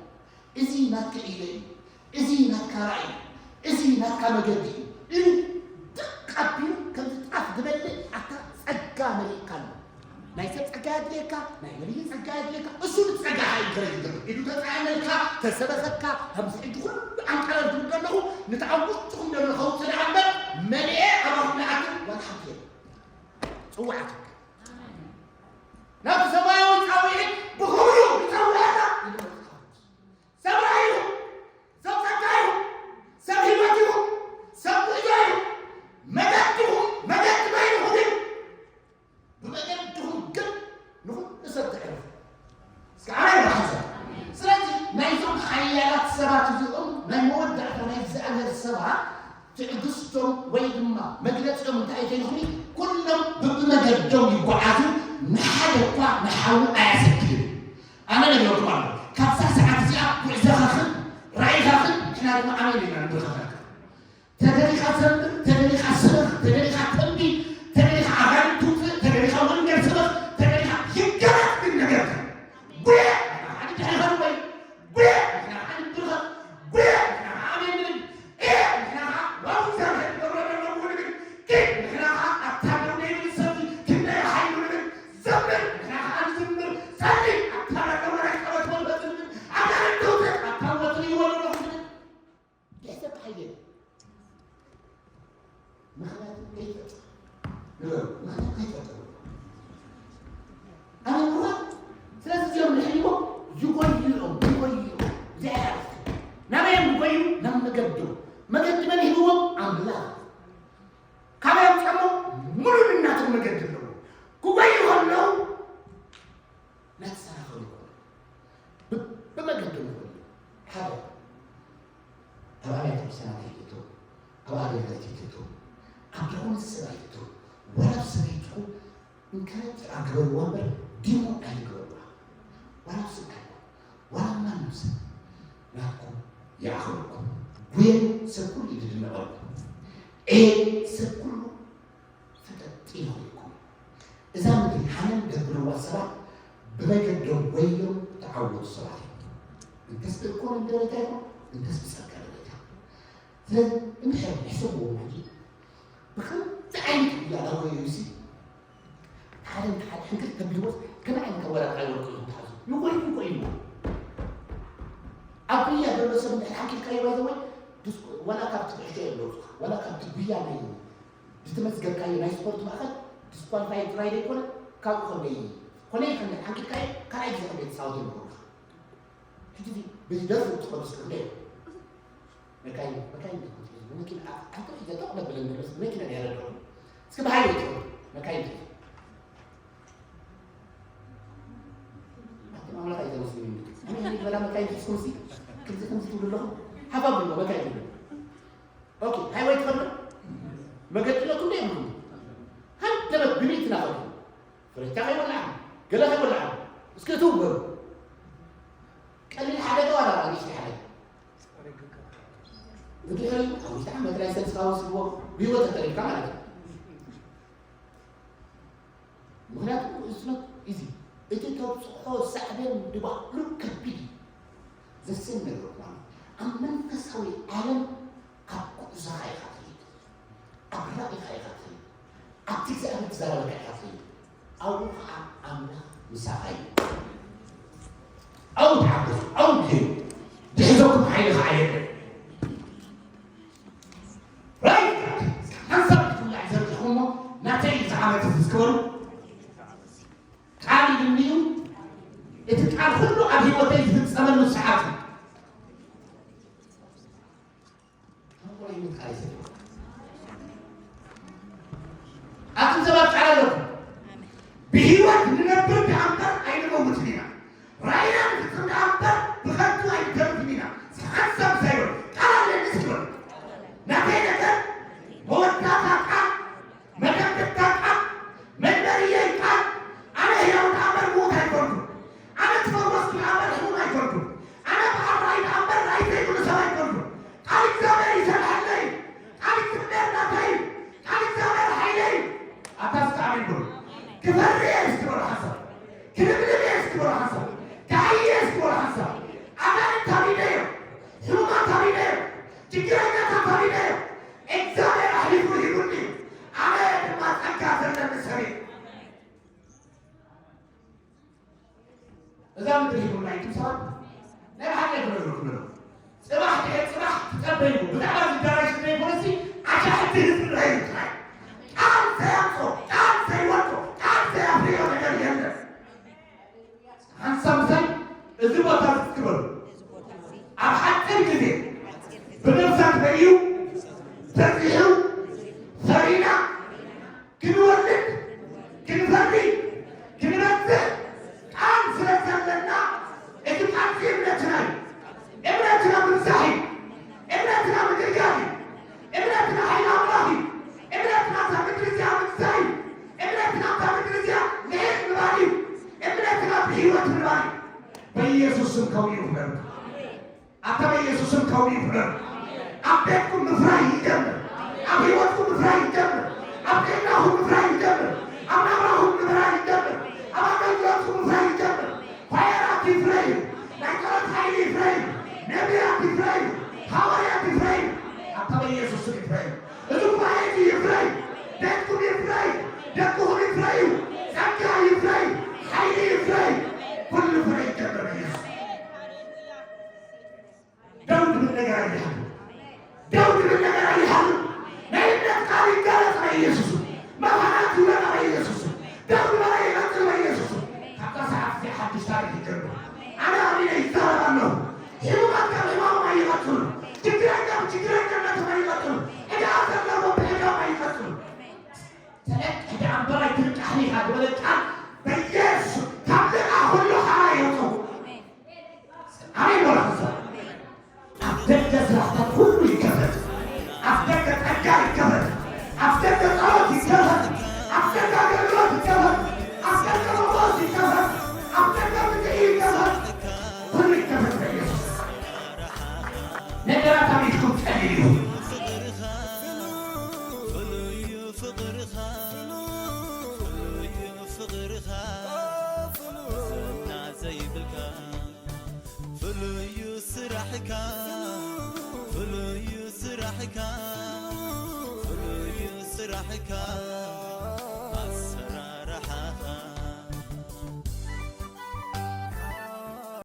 እዚ ናትኪ ዒለ እዩ፣ እዚ ናትካ ራእይ እዩ፣ እዚ ናትካ መገዲ እዩ ኢሉ ድቅ ኣቢሉ ከምዚ ጣፍ ዝበልዕ ኣታ ጸጋ መሊእካ ኣሎ። ናይ ሰብ ጸጋ የድልየካ፣ ናይ ነቢይ ጸጋ የድልየካ። እሱ ንጸጋ ሃይንከረ ይገብር ኢሉ ተጻየነልካ፣ ተሰበኸካ። ከምዚ ሕጂ ኩሉ ኣንቀረር ዝብል ዘለኹ ነቲ ኣብ ውሽጥኹም ዘሎ ከውፅእ ደኣ እምበር መሊኤ ኣባኹም ንኣትን ዋላ ሓንቲ የለን። ጽዋዕትካ ናብቲ ሰማያዊ ጻውዒት ብኽብሩ ይጸውዓና ይብል መጽሓፍ ቅዱስ። ሰብ ራእይ እዩ፣ ሰብ ጸጋ እዩ፣ ሰብ ህይወት እዩ፣ ሰብ ጉዕዞ እዩ። መገድኹም መገዲ በይንኹም እዩ። ብመገድኹም ግን ንኹሉ ሰብ ተዕርፉ። እስከ ኣሜን በሉ ሓንሳብ። ስለዚ ናይዞም ሓያላት ሰባት እዚኦም ናይ መወዳእታ ናይ እግዚኣብሔር ሰባት ትዕግስቶም ወይ ድማ መግለጺኦም እንታይ እዩ ተይልኩኒ፣ ኩሎም ብብመገዶም ይጓዓዙ፣ ንሓደ እኳ ንሓዉ ኣያሰክርን። ኣነ ነግረኩም ኣሎ፣ ካብዛ ሰዓት እዚኣ ጉዕዞኻኽን ራእይኻኽን ንሕና ድማ ኣሜን ኢና ንብርኸኸልካ። ተደሊኻ ዘምር፣ ተደሊኻ ስበኽ፣ ተደሊኻ ተንቢ፣ ተደሊኻ ኣጋንንት ውፅእ፣ ተደሊኻ ወንጌል ስበኽ፣ ተደሊኻ ይገለጥ ግን ነገርካ። ጉየ! ሓንቲ ሓይሉ ወይ ጉየ! ንሕና ከዓ ንብርኸ፣ ጉየ! ንሕና ከዓ ኣሜን ንብል፣ እየ! ንሕና ከዓ ዋው እግዚኣብሔር ይገብረና ኣለዎ ንብል፣ ግን ንሕና ከዓ ኣታ ደው ዘይብል ሰብዚ ክንደይ ሓይሉ ንብል፣ ዘምር! ንሕና ከዓ ንዝምር፣ ጸሊ! ኣታ ደው ናይ ጸሎት መንፈስ ንብል፣ ኣጋንንት ውፅእ! ኣታ ወጥሪ ይወርዶ ንብል። ደሰብ ሓይለ ምኽንያት ከይፈጥር ንበሩ፣ ምኽንያት ከይፈጥር ኣነ ምኽንያት። ስለዚ እዚኦም ንሕልዎ ይጎዩ እዮም፣ ይጎዩ እዮም። እግዚኣብሔር ናበይ እዮም ዝጎዩ? ናብ መገዶም። መገዲ መን ሂብዎም? ኣምላኽ። ካበይ ኣምፅኦሞ? ሙሉእ ናቶም መገዲ ኣለዎ። ክጎዩ ከለዉ ናተሰናኸሉ ይኾኑ። ብ-፣ ብመገዲ ንኹን ሓደ ኣብ ኣብያተ ክርስቲያናት ኣይትእትው፣ ኣብ ኣገልገልቲ ኣይትእትው፣ ኣብ ደኹም ሰብ ኣይትእትው፣ ወላ ኣብ ሰበይትኹም እንከረቲ ኣግበርዋ እምበር ዲሙ ኣይትግበርዋ። ወላ ኣብ ስጋይ ወላ ኣብ ማንም ሰብ ናትኩም ይኣኽለኩም። ጉየን ሰብ ኩሉ እዩ ዝድነቐልኩም። ኤ ሰብ ኩሉ ፈጠጥ ኢሉ ይኹንኩም። እዛ ምድሪ ሓመም ደብርዋ ሰባት ብመገዶም ወዮም ተዓወቱ ሰባት እዮም። እንተስ ብኢኮኖሚ ደረጃ ይኹን እንተስ ብጸጋ ደረጃ። ስለዚ እንድሕር ይሕሰብዎም ሕጂ ብከምዚ ዓይነት ጉያ ዳጎየዩ ሲ ሓደ ሓደ ሕንክል ተብልዎስ ከመይ ዓይነት ኣወዳድዓ ይወድቁ እዮም ተሓዙ ይቆዩ ይቆዩ። ኣብ ጉያ ዘሎ ሰብ እንድሕር ሓኪልካዮ ባይዘወይ ዋላ ካብቲ ኩዕሾ የለውካ ዋላ ካብቲ ጉያ ናይ ዝተመዝገብካዮ ናይ ስፖርት ማእኸል ዲስኳሊፋይ ጥራይ ዘይኮነ ካብኡ ከመይ ኮነ ከመይ ሓንኪልካዮ ካልኣይ ግዜ ከመይ ትፃወት ይምህሩካ። ሕጂ እዚ በዚ ደርፊ ትኸዱ ስለ እንደ መካይን መካይን መኪና ኣቶ ሒዘ ጠቕ ለብለን ደረስ መኪና ያረደው እስኪ ብሃይወይ ትኸዱ መካይን ትኸዱ ኣቲ ኣምላኽ ኣይተመስግን ኣነ ይበላ መካይን ትስኩምሲ ክዚ ከምዚ ትብሉ ኣለኹም ሓባብ መካይን ትብሉ ኦኬ ሃይወይ ትፈልጥ መገዲ ለኩም ደ ይብሉ ሃንተ በት ብሚእቲ ናፈቱ ፍረቻ ከይወላዓ ገለ ከይወላዓ እስኪ እትው በሉ ቀሊል ሓደጋ ዋላ ንእሽተይ ሓደጋ ብድሕሪ ሓሙሽተ ዓመት ናይ ሰልስኻ ወስድዎ ብህይወት ተተሪፍካ ማለት እዩ ምክንያቱ እዝነት እዚ እቲ ተብፅሖ ሳዕቤን ድባዕሉ ከቢድ እዩ ዘስን ነገር እኳ ኣብ መንፈሳዊ ዓለም ኣብ ጉዕዞኻ ኢኻ ትኸይድ ኣብ ራእይኻ ኢኻ ትኸይድ ኣብቲ እግዚኣብሔር ትዛረበካ ኢኻ ትኸይድ ኣብኡ ከዓ ኣምላኽ ምሳኻ እዩ ኣብኡ ተሓገዙ ኣብኡ ትኸይዱ ዝሕዘኩም ሓይሊ ከዓ የለን ራይት ሓንሳብ ክፍላዕ ዘርግሕኩሞ ናተይ ዝዓመት ዝዝክበሩ ቃል ይልምዩ እቲ ቃል ኩሉ ኣብ ህይወተይ ዝፍጸመሉ ሰዓት እዩ ተንኮለይነት ቃል ይዘ ኣቱም ሰባት ቃል ኣለኩም ብህይወት ንነብር ዳኣ እምበር ኣይንመውትን ኢና ራእይና ንፍጽም ዳኣ እምበር ብኸንቱ ኣይንተርፍን ኢና ሓንሳብ ሳይሆን ቃል ኣለኒ እስኪ በሉ ናተይ ነገር መወዳእታ ቃል መደምደምታ ቃል መንበርየይ ቃል ኣነ ህያው ዳኣ እምበር ምዉት ኣይኮንኩን ኣነ ትፈወስኩ ዳኣ እምበር ሕሙም ኣይኮንኩን ኣነ በዓል ራእይ ዳኣ እምበር ራእይ ዘይብሉ ሰብ ኣይኮንኩን ቃል እግዚኣብሔር ይሰርሐለይ ቃል እግዚኣብሔር ናተይ ቃል እግዚኣብሔር ሓይለይ ኣታ እስኪ ኣሜን በሉ ክፈሪ እየ እስኪ በሉ ሓሳብ ክልምልም እየ እስኪ በሉ ሓሳብ ክዓይ እየ እስኪ በሉ ሓሳብ ኣጋንንት ኣቢደዮም ሕሙማት ኣቢደዮም ችግረኛታት ኣቢደዮም እግዚኣብሔር ኣሕሊፉ ሂቡኒ ኣነ ድማ ጸጋ ዘለኒ ሰብ እየ እዛ ምድሪ ሂቡና ኢልኩም ሰባት ናይ ብሓቂ ክነግረኩም ኣለኹ። ጽባሕ ድሕሪ ጽባሕ ትጸበይዎ ብዛዕባ እዚ ኣዳራሽ ዘይኮነሲ ኣሻሕቲ ህዝቢ ንረኣዩ ጥራይ ቃል ዘየምጾ ቃል ዘይወጾ ቃል ዘየፍርዮ ነገር የለን። ሓንሳብ ምሳይ እዚ ቦታ እዚ ክትበሉ ኣብ ሓፂር ግዜ ብነብሳት በልዩ በዚሑ ፈሪና ክንወልድ ክንፈሪ ክንበዝሕ ቃል ስለ ዘለና እቲ ቃል እዚ እምነትና እዩ። እምነትና ምብዛሕ እዩ። እምነትና ምግልጋል እዩ። እምነትና ሓይሊ ኣምላኽ እዩ። እምነትና እዛ ምድሪ እዚኣ ምግዛእ እዩ። እምነትና እዛ ምድሪ እዚኣ ልዕል ምባል እዩ። እምነትና ብህይወት ምባል እዩ። በኢየሱስ ስም ከምኡ ይኹነልኩም። ኣታ በኢየሱስ ስም ከምኡ ይኹነልኩም። ኣብ ቤትኩም ምፍራይ ይጀምር። ኣብ ህይወትኩም ምፍራይ ይጀምር። ኣብ ጥዕናኹም ምፍራይ ይጀምር። ኣብ ናብራኹም ምፍራይ ይጀምር። ኣብ ኣገልግሎትኩም ምፍራይ ይጀምር። ኳየራት ይፍረዩ። ናይ ጸሎት ሓይሊ ይፍረዩ። ነቢያት ይፍረዩ። ሃዋርያት ይፍረዩ። ኣታ በኢየሱስ ስም ይፍረዩ። እዚ ጉባኤ እዚ ይፍረይ። ቤትኩም ይፍረይ። ደቅኹም ይፍረዩ። ጸጋ ይፍረይ። ሓይሊ ይፍረይ። ኩሉ ፍረ ይጀምር በኢየሱስ። ደው ዝብል ነገር ኣይሃሉ። ደው ዝብል ነገር ኣይሃሉ። ናይ እምነት ቃል ይጋለጽ በኢየሱስ። መኻናት ይውለዳ በኢየሱስ። ደው ዝበለ ይቐጽል በኢየሱስ። ካብታ ሰዓት እዚኣ ሓድሽ ታሪኽ ይጀምር። ኣነ ኣሚነ ይዛረብ ኣለኹ። ሕሙማት ካብ ሕማሞም ኣይቐጽሉን። ችግረኛ ብችግረኛነቶም ኣይቐጽሉን። ዕዳ ፍሉይ እዩ ስራሕካ፣ ፍሉይ እዩ ስራሕካ።